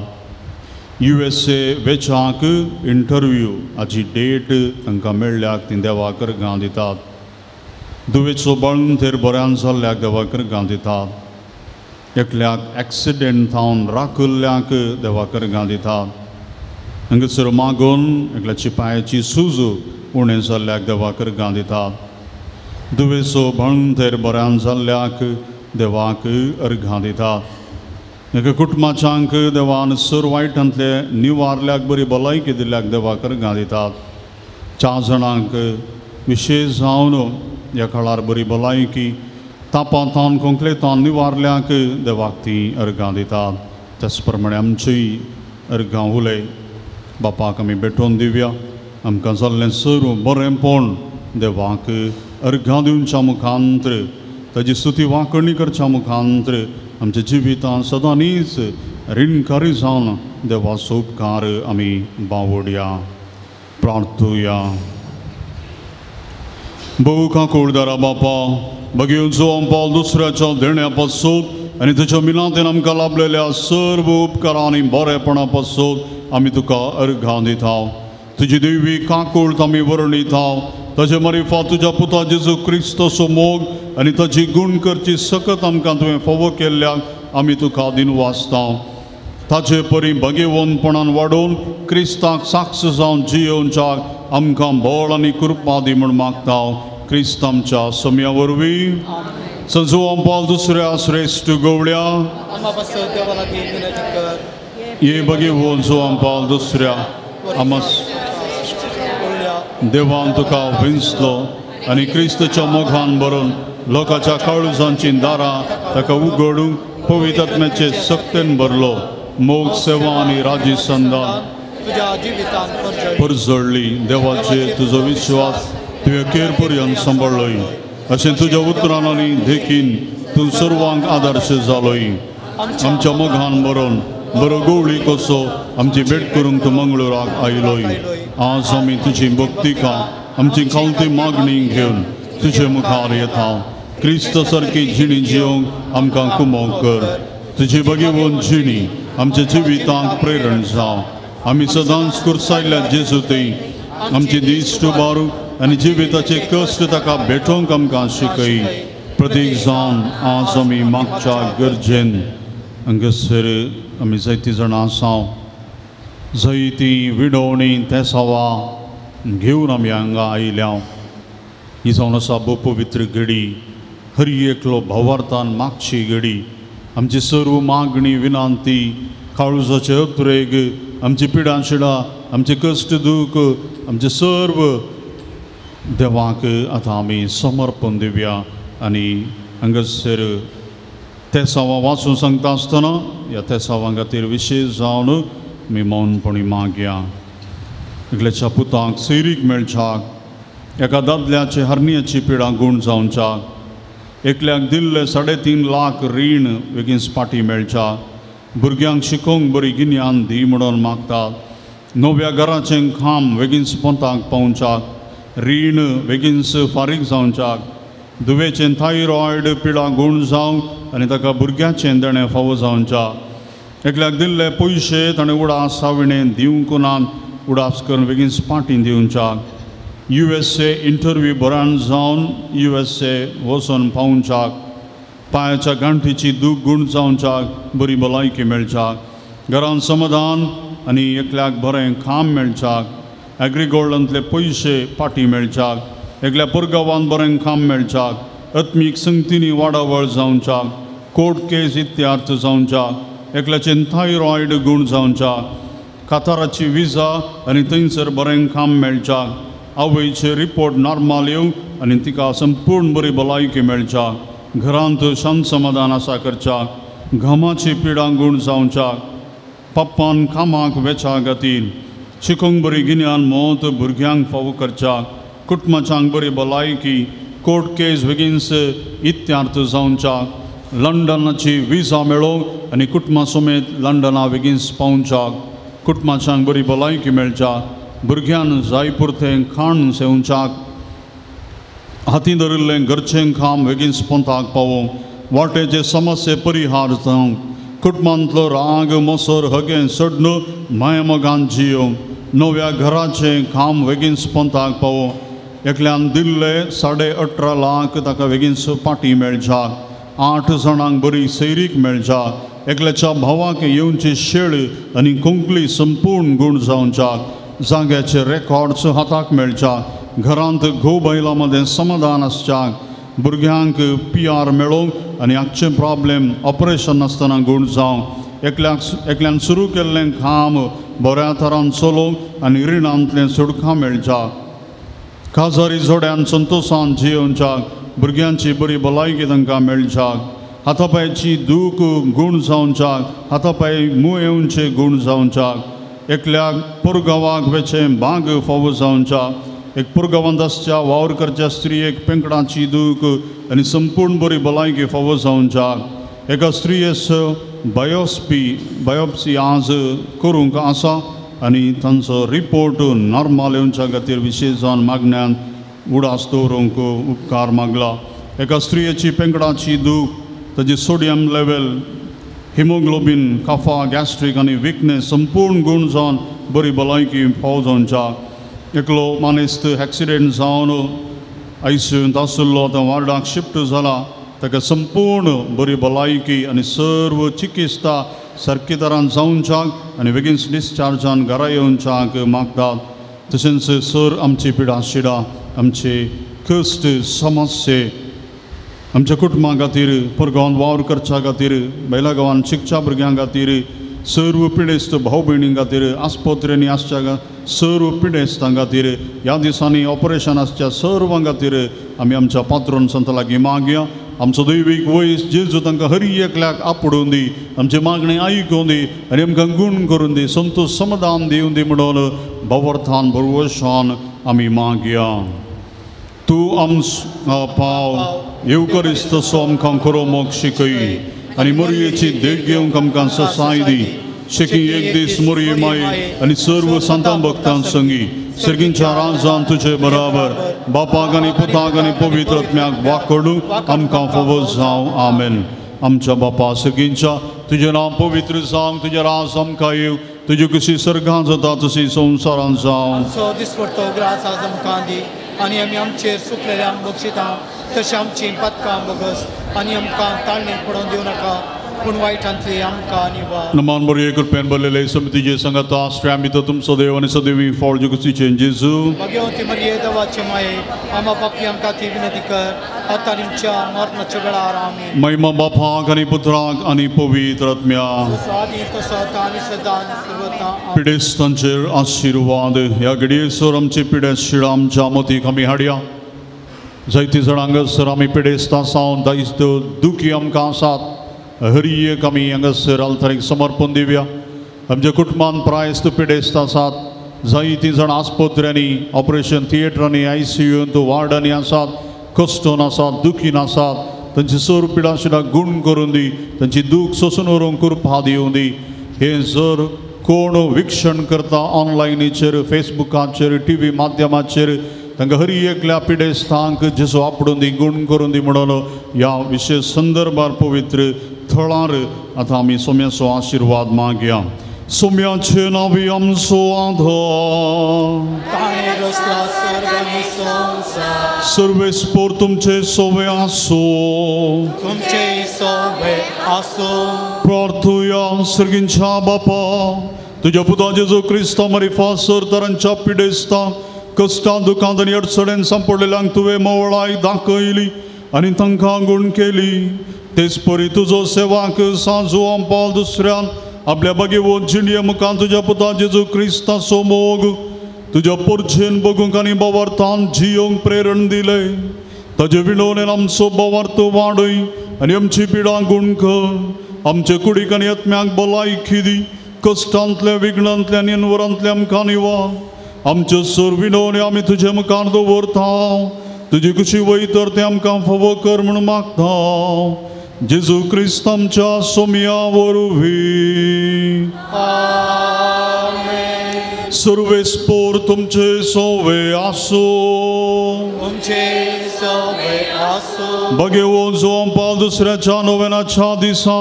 USA वेचाक इंटरव्यू हाची डेट तांकां मेळ्ळ्याक ती देवाक अर्घां दितात. दुवेचो बळंतेर बऱ्यान जाल्ल्याक देवाक अर्घां दितात. एकल्याक एक्सिडेंट जावन राखिल्ल्याक देवाक अर्घां दितात. हांगासर मागून एकल्याची पांयाची सूज उणें जाल्ल्याक देवाक अर्घां दितात. दुवेचो बळंतेर बऱ्यान जाल्ल्याक देवाक अर्घां दितात. एका कुटुंबाच्यांक देवान सर वायटांतले निवारल्याक बरी भलायकी दिल्ल्याक देवाक अर्घां दितात. 4 जाणांक विशेश जावन ह्या काळार बरी भलायकी तापांतावन खोंकलेतावन निवारल्याक देवाक ती अर्घां दितात. त्याच प्रमाणे आमची अर्गां उलय। बापाक आमी भेटोवन दिवया। आमकां जाल्लें सर्व बरेंपण देवाक अर्घां दिवच्या मुखांत्र, ताजी स्तुती वांकणी करच्या मुखांत्र आमच्या जिवितांत सदांनीच रिणकारी जावन देवाचो उपकार आमी बावडया। प्रार्थुया। भोव काकुळदारा बापा, बगेवन जुवान दुसऱ्याच्या देण्या पासून आनी ताच्या मिलांतेन आमकां लाभलेल्या सर्व उपकारां आनी बरेपणा पासून आमी तुका अर्घां दिता। तुजी देवी काकूळत आमी वर्णिता। ताजे मारिफात तुज्या पुता जेजू क्रिस्ताचो मोग आनी ताजी गूण करची सकत आमकां तुवें फावो केल्ल्याक आमी तुका दिनवासता। ताजे परी भगेवनपणान वाडोवन क्रिस्ताक साक्ष जावन जियोवच्याक आमकां बळ आनी कृपा दी म्हूण मागता। क्रिस्त आमच्या सम्या वरवीं। संत पावल दुसऱ्या श्रेश्ठ गवळ्या ये भगेवन जुवान पावल दुसऱ्या आमा देवान तुका विंचलो आनी क्रिस्तच्या मोगान भरून लोकांच्या काळजांची दारां ताका उगडूंक पवित्र आत्म्याचे सक्तेन भरलो। मोग, सेवा आनी राजी संदान परजळ्ळी। देवाचेर तुजो विश्वास तुवें अखेर पर्यंत सांबाळ्ळोय। अशें तुज्या उतरान आनी देखीन तूं सर्वांक आदर्श जालोय। आमच्या मोगान भरून बरो गवळी कसो आमची भेट करूंक तूं मंगळुराक आयलोय। आज आमी तुजी भक्तिका आमची खावती मागणी घेवन तुजे मुखार येता। क्रिस्त सारकी जिणी जिवंक आमकां कुमोक कर। तुजी भगेवन जिणी आमच्या जिवितांक प्रेरण जावं। आमी सदांच कुर्सायल्ल्या जेजू थंय आमची दिश्ट उबारू आनी जिविताचे कश्ट ताका भेटोवंक आमकां शिकय। प्रतीक जावन आज आमी मागच्या गरजेन हांगासर आमी जायतीं जाणां आसा, जायतीं विडवणी तेसावा घेवन आमी हांगा आयल्या। ही जावन आसा भोव पवित्र घडी, हर एकलो भावार्थान मागची घडी। आमची सर्व मागणी विनंती, काळजाचे अत्रेग, आमची पिडां शिडां, आमचे कश्ट दूख, आमचे सर्व देवाक आतां आमी समर्पण दिवया। आनी हांगासर तेसांवां वाचून सांगता आसतना ह्या तेसांवां खातीर विशेश जावन आमी मौनपणी मागया। एकल्याच्या पुताक सैरीक मेळच्याक, एका दादल्याचे हरण्याची पिडा गूण जावच्याक, एकल्याक दिल्ले 3.5 लाख रीण बेगीन पाटी मेळच्याक, भुरग्यांक शिकोवंक बरी गिन्यान दी म्हणून मागतात, नव्या घराचें काम बेगीन पोंताक पावच्याक, रीण बेगीन फारीक जावच्याक, दुवेचें थायरॉयड पिडा गूण जावंक आनी ताका भुरग्याचें देणें फावो जावच्याक, एकल्याक दिल्ले पयशे ताणें उडास विणें दिवंक ना, उडास करून बेगीन पाटी दिवच्याक, USA interview बरान जावन USA वचून पावच्याक, पांयाच्या गांठीची दूख गूण जावच्याक बरी भलायकी मेळच्याक, घरान समाधान आनी एकल्याक बरें काम मेळच्याक, एग्रीगोल्डांतले पयशे पाटी मेळच्याक, एकल्या पुरगांवान बरें काम मेळच्याक, आत्मीक संगतींनी वाडावळ जावच्याक, कोर्ट केस इत्यार्थ जावच्याक, एकल्याचें थायरॉयड गूण जावच्याक, काताराची विजा आनी थंयसर बरें काम मेळच्याक, आवयचे रिपोर्ट नॉर्मल येवंक आनी तिका संपूर्ण बरी भलायकी मेळच्याक, घरांत शांत समाधान आसा करच्याक, घामाची पिडा गूण जावच्याक, पप्पान कामाक वेच्या खातीर शिकोवंक बरी गिन्यान मत भुरग्यांक फावो करच्याक, कुटुंबाच्यांक बरी भलायकी, कोर्ट केस बेगीन इत्यार्थ जावच्याक, लंडनाची विजा मेळोवंक आनी कुटुंबा समेत लंडना बेगीन पावच्याक, कुटुंबाच्यांक बरी भलायकी मेळच्याक, भुरग्यान जाय पुरतें खाण सेवच्याक, हातीं धरिल्लें घरचें काम बेगीन पोंताक पावोवंक, वाटेचे समस्ये परिहार जावंक, कुटुंबांतलो राग मोसर हगें सोडून मायामोगान जियोवंक, नव्या घराचें काम बेगीन पोंताक पावोवंक, एकल्यान दिल्ले 18.5 लाख ताका बेगीन पाटी मेळच्याक, 8 जाणांक बरी सैरीक मेळच्याक, एकल्याच्या भावाक येवची शेळ आनी कोंकली संपूर्ण गूण जावच्याक, जाग्याचे रेकॉर्ड्स हाताक मेळच्याक, घरांत घोव बायलां मदें समाधान आसच्याक, भुरग्यांक PR मेळोवंक आनी हांगचें प्रॉब्लेम ऑपरेशन नासतना गूण जावंक, एकल्यान सुरू केल्लें काम बऱ्या तरान चलोवंक आनी रिणांतलें सुटका मेळच्याक, काजारी जोड्यान संतोशान जियोवच्याक, भुरग्यांची बरी भलायकी तांकां मेळच्याक, हातापायची दूख गूण जावच्याक हातापाय मूळ येवचे गूण जावच्याक एकल्याक पुरगांवाक वेचें बाग फावो जावच्याक एक पुरगांवांत आसच्या वावर करच्या स्त्रियेक पेंकडाची दूख आनी संपूर्ण बरी भलायकी फावो जावच्याक एका स्त्रियेस बायोप्सी आज करूंक आसा आनी तांचो रिपोर्ट नॉर्मल येवच्या खातीर विशेश जावन मागण्यान उडास दवरूंक उपकार मागला. एका स्त्रियेची पेंकडाची दूख ताजी सोडियम लेवल हिमोग्लोबीन काफा गॅस्ट्रीक आनी विकनेस संपूर्ण गूण जावन बरी भलायकी फावो जावच्याक एकलो मानेस्त एक्सिडेंट जावन आयसीयूंत आशिल्लो आतां वार्डाक शिफ्ट जाला ताका संपूर्ण बरी भलायकी आनी सर्व चिकित्सा सारकी तरान जावच्याक आनी बेगीन डिस्चार्जान घरा येवच्याक मागतात. तशेंच सर आमची पिडा शिडा आमचे कश्ट समस्ये आमच्या कुटुंबा खातीर पुरगांवांत वावर करच्या खातीर बैला गांवांत शिकच्या भुरग्यां खातीर सर्व पिडेस्त भाव भयणीं खातीर आस्पत्रेंनी आसच्या सर्व पिडेस्तां खातीर ह्या दिसांनी ऑपरेशन आसच्या सर्वां खातीर आमी आमच्या पात्रोन संता लागीं मागया. आमचो दैवीक वयस जेजू तांकां हरी एकल्याक आपडून दी आमची मागणी आयकून दी आनी आमकां गूण करून दी संतोश समाधान दिवन दी म्हणून भवर्थान भरवशान आमी मागया. तूं आमचो पाव येवकरीस्त तसो आमकां खरो मोग शिकय आनी मोरयेची देख घेवंक आमकां ससाय दी. शेकी एक दीस मोरये माये आनी सर्व संतां भक्तां संगी सर्गींच्या राजान तुजे बराबर बापाक आनी पुताक आनी पवित्र आत्म्याक वाकडू आमकां फावो जावं. आमेन. आमच्या बापा सर्गींच्या तुजें नांव पवित्र जावं तुजें राज आमकां येवं तुजी कशी सर्गां जाता तशी संवसारांत जावं. दिसपडतो ग्रास आज आमकां दी आनी आमी आमचेर सुकलेल्यांक बक्षिता तशें आमचीं पातकां बगस आनी आमकां ताळणेक पडोवन दिवं नाका पूण वायटांतली आमकां निवार. नमान बरी कृपेन भरलेले समितीचे संगता आसल्या भितर तुमचो देव आनी सदैवी फळ जुगुसीचें जेजू भगवती मरिये देवाचे माये आमा पापयांक खातीर विनंती कर आतां आमच्या मरणाच्या वेळार. आमेन. महिमा बापाक आनी पुत्राक आनी पवित्र आत्म्याक आदी तसो आतां आनी सदां आनी सर्वथा. पिडेस्तांचेर आशिर्वाद. ह्या घडयेसर आमचे पिडेस्त शिडा आमच्या मतीक आमी हाडया. जायती जाणां हांगासर आमी पिडेस्तां सावन दायज दुखी आमकां आसात हरी एक आमी हांगासर आल्तारीक समर्पण दिवया. आमच्या कुटुंबान प्रायस्त पिडेस्त आसात जायतीं जाणां आस्पत्र्यांनी ऑपरेशन थिएटरांनी आयसीयूंत वार्डांनी आसात कश्टोन आसात दुखीन आसात तांची सर्व पिडाशिडां गूण करून दी तांची दूख सोसून व्हरूंक कृपा दिवं दी. हें जर कोण विक्षण करता ऑनलायनीचेर फेसबुकाचेर टी व्ही माध्यमाचेर तांकां हरी एकल्या पिडेस्तांक जेजू आपडून दी गूण करून दी म्हणून ह्या विशेश संदर्भार पवित्र थळार आतां आमी सोम्याचो आशिर्वाद मागया. सोम्याचे नांवी आमचो आधार सर्वेस्पोर तुमचे सोवे आसो तुमचे सोवे आसो. प्रार्थुया. सर्गींच्या बापा तुज्या पुता जेजू क्रिस्ता मरिफा सर तरांच्या पिडेस्तां कश्टां दुखांत आनी अडचणेन सांपडलेल्यांक तुवें मोवळाय दाखयली आनी तांकां गूण केली. तेच परी तुजो सेवाक साजू आंपाल दुसऱ्यान आपल्या बागेवन जिणये मुखार तुज्या पुता जेजू क्रिस्ताचो मोग तुज्या पोरछेन बगूंक आनी बावार्थान जियोंक प्रेरण दिलें. ताजे विणोवणेन आमचो बावार्थ वाडय आनी आमची पिडा गूण कर. आमचे कुडीक आनी आत्म्याक भलायकी दी. कश्टांतल्या विघ्नांतल्या आनी अनवरांतल्या आमकां निवार. आमच्यो सर विणोवण्यो आमी तुजे मुखार दवरता. तुजी कुशी वय तर तें आमकां फावो कर म्हूण मागता. जेजू क्रिस्त आमच्या सोम्या वरवीं. सर्वेस्पोर तुमचे सोवे आसूं तुमचे सोवे आसूं. बगेवो जो आमपाल दुसऱ्याच्या नोवेनाच्या दिसा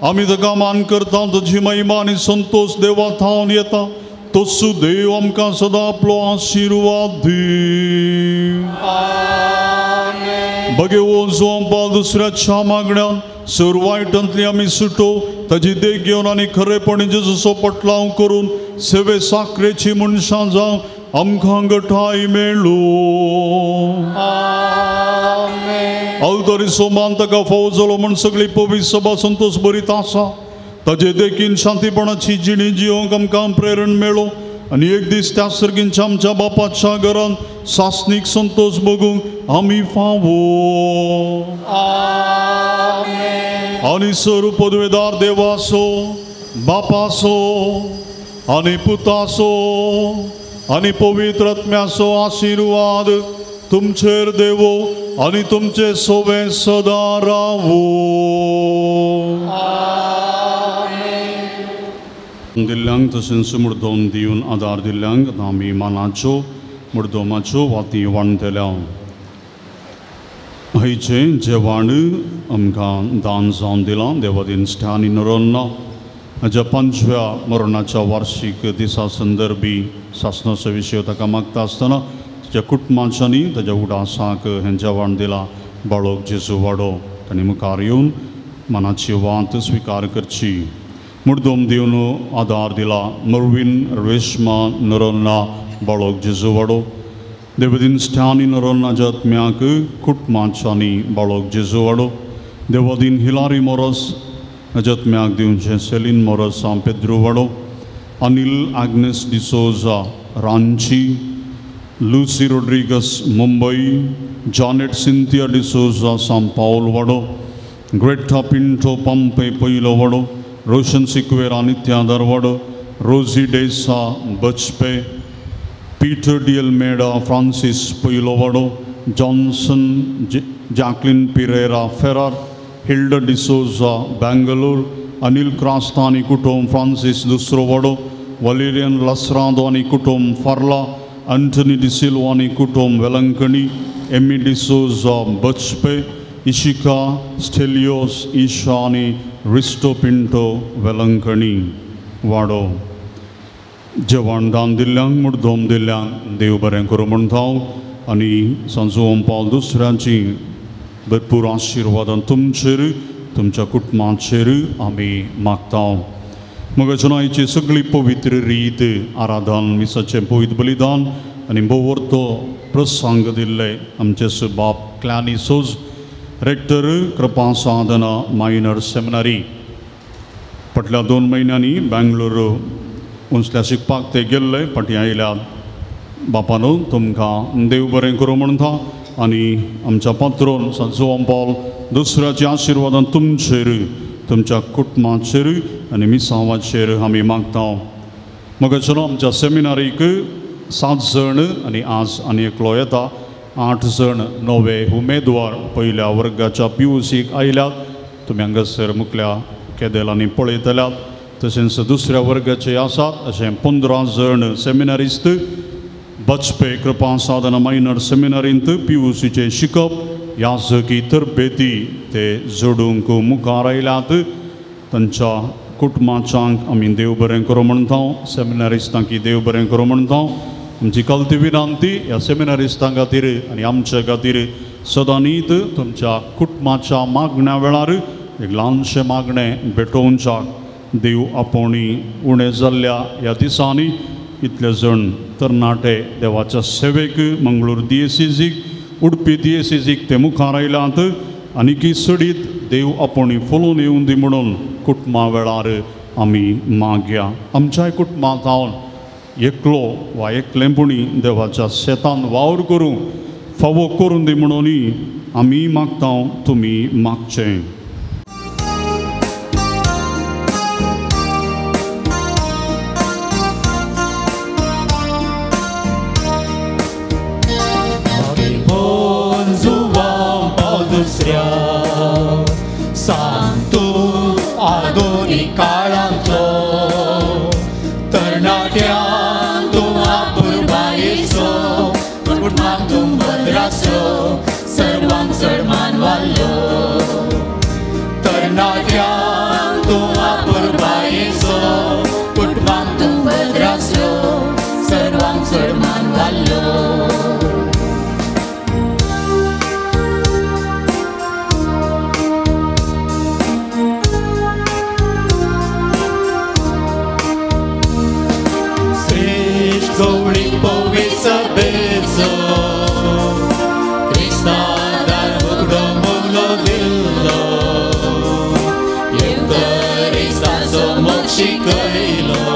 आमी ताका मान करता तुजी महिमा आनी संतोश देवा थावन येता तसो देव आमकां सदां आपलो आशिर्वाद दी. बगेवो जो आमपाल दुसऱ्याच्या मागण्यान सर वायटांतली आमी सुटो ताजी देख घेवन आनी खरेपणी जेजूचो पटलाव करून सेवे साकरेची मनशां जावं आमकां गठाय मेळूं. आल्तारी सोमान ताका फावो जालो म्हूण सगळी पवित्र सभा संतोश भरीत आसा. ताजे देखीन शांतीपणाची जिणी जियोंक आमकां प्रेरण मेळो. आनी एक दीस त्या सर्गींच्या आमच्या बापाच्या घरान सासणीक संतोश बघूंक आमी फावो. आनी सर पदवेदार देवासो बापासो आनी पुतासो आनी पवित्र आत्म्याचो आशिर्वाद तुमचेर देवो आनी तुमचे सोवे सदां रावो. दिल्ल्यांक तशेंच मुर्दोम दिवन आदार दिल्ल्यांक आतां आमी मानाच्यो मुर्दोमाच्यो वाती वांटतल्या. हयचें जेवण आमकां दान जावन दिलां देवादीन स्टॅनी नरोन्ना हाज्या 5व्या मरणाच्या वार्षीक दिसा संदर्भी सासणाचो विशय ताका मागता आसतना ताच्या कुटुंबाच्यांनी ताज्या उडासाक हें जेवण दिलां. बाळोक जेजू वाडो तांणी मुखार येवन मनाची वात स्विकार करची. मुर्दोम दिवन आदार दिला मर्वीन रेश्मा नरोन्ना बाळोक जेजू वाडो. देवदीन स्टॅनी नरोन्नाच्या आत्म्याक कुटुंबाच्यांनी बाळोक जेजू वाडो. देवादीन हिलारी मोरस हाज्या आत्म्याक दिवचें सेलीन मोरस सांग पेद्रू वाडो. Anil Agnes D'Souza Ranchi, Lucy Rodrigues Mumbai, Janet Cynthia D'Souza Sao Paul वाडो, ग्रेटा पिंटो पंपे पयलो वाडो, रोशन सिक्वेरा नित्यादर वाडो, Rosy D'Sa Bajpe, Peter D'Almeida Francis पयलो वाडो, Johnson Jacqueline Pereira Ferrer, Hilda D'Souza Bangalore, Anil Crasta आनी कुटुंब फ्रांसीस दुसरो वाडो, वलेरियन लसरादो आनी कुटुंब फार्ला, अंटनी डिसिल्वा आनी कुटुंब वेलंकणी, एमी डिसोजा बचपे, इशिका स्टेलियोस ईशा आनी रिस्टो पिंटो वेलंकणी वाडो. जेवण दान दिल्ल्यांक मुर्दोम दिल्ल्यांक देव बरें करूं म्हणटा आनी सांजो पावल दुसऱ्यांची भरपूर आशिर्वादान तुमचेर तुमच्या कुटुंबाचेर आमी मागता. मगजनायची आयची सगळी पवित्र रीत आराधन मिसाचें पवित्र बलिदान आनी भोवर्तो प्रसंग दिल्ले आमचे बाप क्लॅनी सोज रेक्टर कृपा साधना मायनर सेमिनरी. फाटल्या 2 म्हयन्यांनी बेंगलोर उंचल्या शिकपाक ते गेल्ले फाटीं आयल्यात. बापानो तुमकां देव बरें करूं म्हणटा आनी आमच्या पात्रोन संत पावल दुसऱ्याच्या आशिर्वादान तुमचेर तुमच्या कुटुंबाचेर आनी मिसांवाचेर आमी मागता. मगजनो आमच्या सेमिनारीक 7 जण आनी आज आनी एकलो येता 8 जण नवे उमेदवार पयल्या वर्गाच्या PUCक आयल्यात. तुमी हांगासर मुखल्या केदेलांनी पळयतल्यात. तशेंच दुसऱ्या वर्गाचे आसात अशें 15 जण सेमिनारिस्त बचपे कृपा साधना मायनर सेमिनारींत PUCचें शिकप याजकी तरबेती ते जोडूंक मुखार आयल्यात. तांच्या कुटुंबाच्यांक आमी देव बरें करूं म्हणटा, सेमिनारिस्तांकी देव बरें करूं म्हणटा. आमची कलती विनंती ह्या सेमिनारिस्तां खातीर आनी आमच्या खातीर सदांनीत तुमच्या कुटुंबाच्या मागण्या वेळार एक ल्हानशें मागणें भेटोवच्याक देव आपोवणी उणें जाल्ल्या ह्या दिसांनी इतले जण तरणाटे देवाच्या सेवेक मंगळूर DSCCक उडपी DSCCक ते मुखार आयल्यात आनीकी सडीत देव आपोवणी फुलोवन येवन दी म्हणून कुटुंबा वेळार आमी मागया. आमच्याय कुटुंबांत जावन एकलो वा एकलेंपणी देवाच्या शेतान वावर करूं फावो करून दी म्हणून आमी मागता, तुमी मागचें. सांतू आधुनीक काळांतलो तरणाट्यां तूं आपुरबायेचो कुटुंबाक तूं भद्राचो सर्वांक चड मानवालो. तरणाट्यां तूं आपुरबायेचो कुटुंबाक तूं भद्राचो सर्वांक चड मानवालो. गवळी पवी सभेचो क्रिस्तादार उगडो मुगलो दिल्लो येवतरिस्ताचो मोग शिकयलो.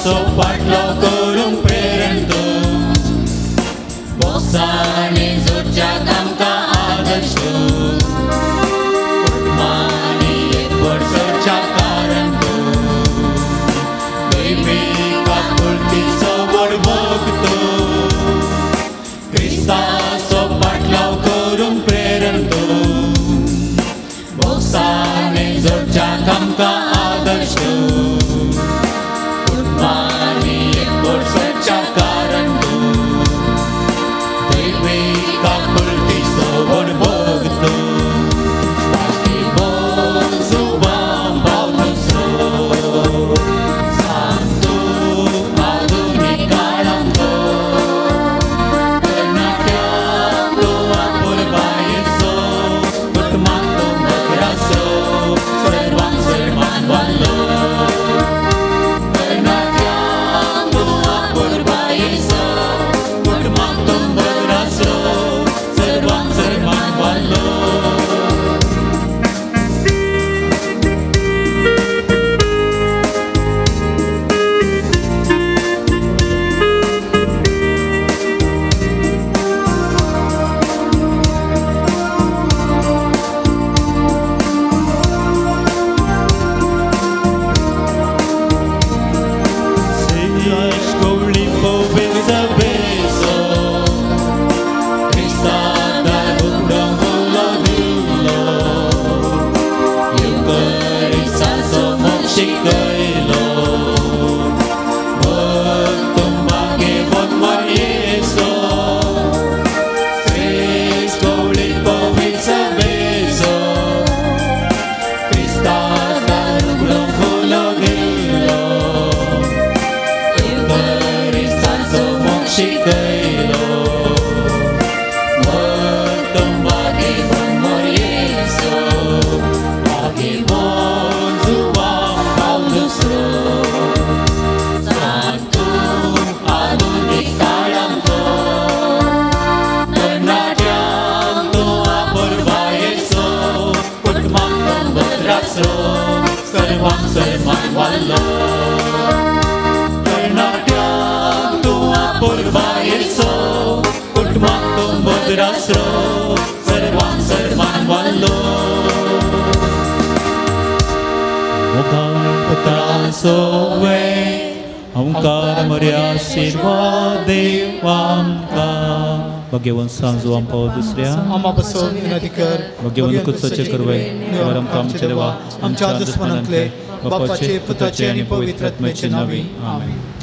क्रिस्ताचो फाटलो करूंक प्रेरण तूं बोगसांनी जोडच्याक आमकां आदर्श तूं कुटुंबांनी एकवट सोडच्या कारण तूं दैवीक आपुलकीचो व्हड भक्त तूं क्रिस्ताचो फाटलाव करूंक प्रेरण तूं बोगसांनी जोडच्याक आमकां आदर्श तूं कुटुंबांनी एकवट सोडच्या कारण तूं दैवीक आपुलकीचो व्हड भक्त तूं भगवान सांजो आमकां दुसऱ्या आमा पासून विनंती कर भगवान कुत्सोचे करवे आमकां आमच्या देवा आमच्या दुस्मनांतले बापाचे पुताचे आनी पवित्र आत्म्याचे नांवी आमेन.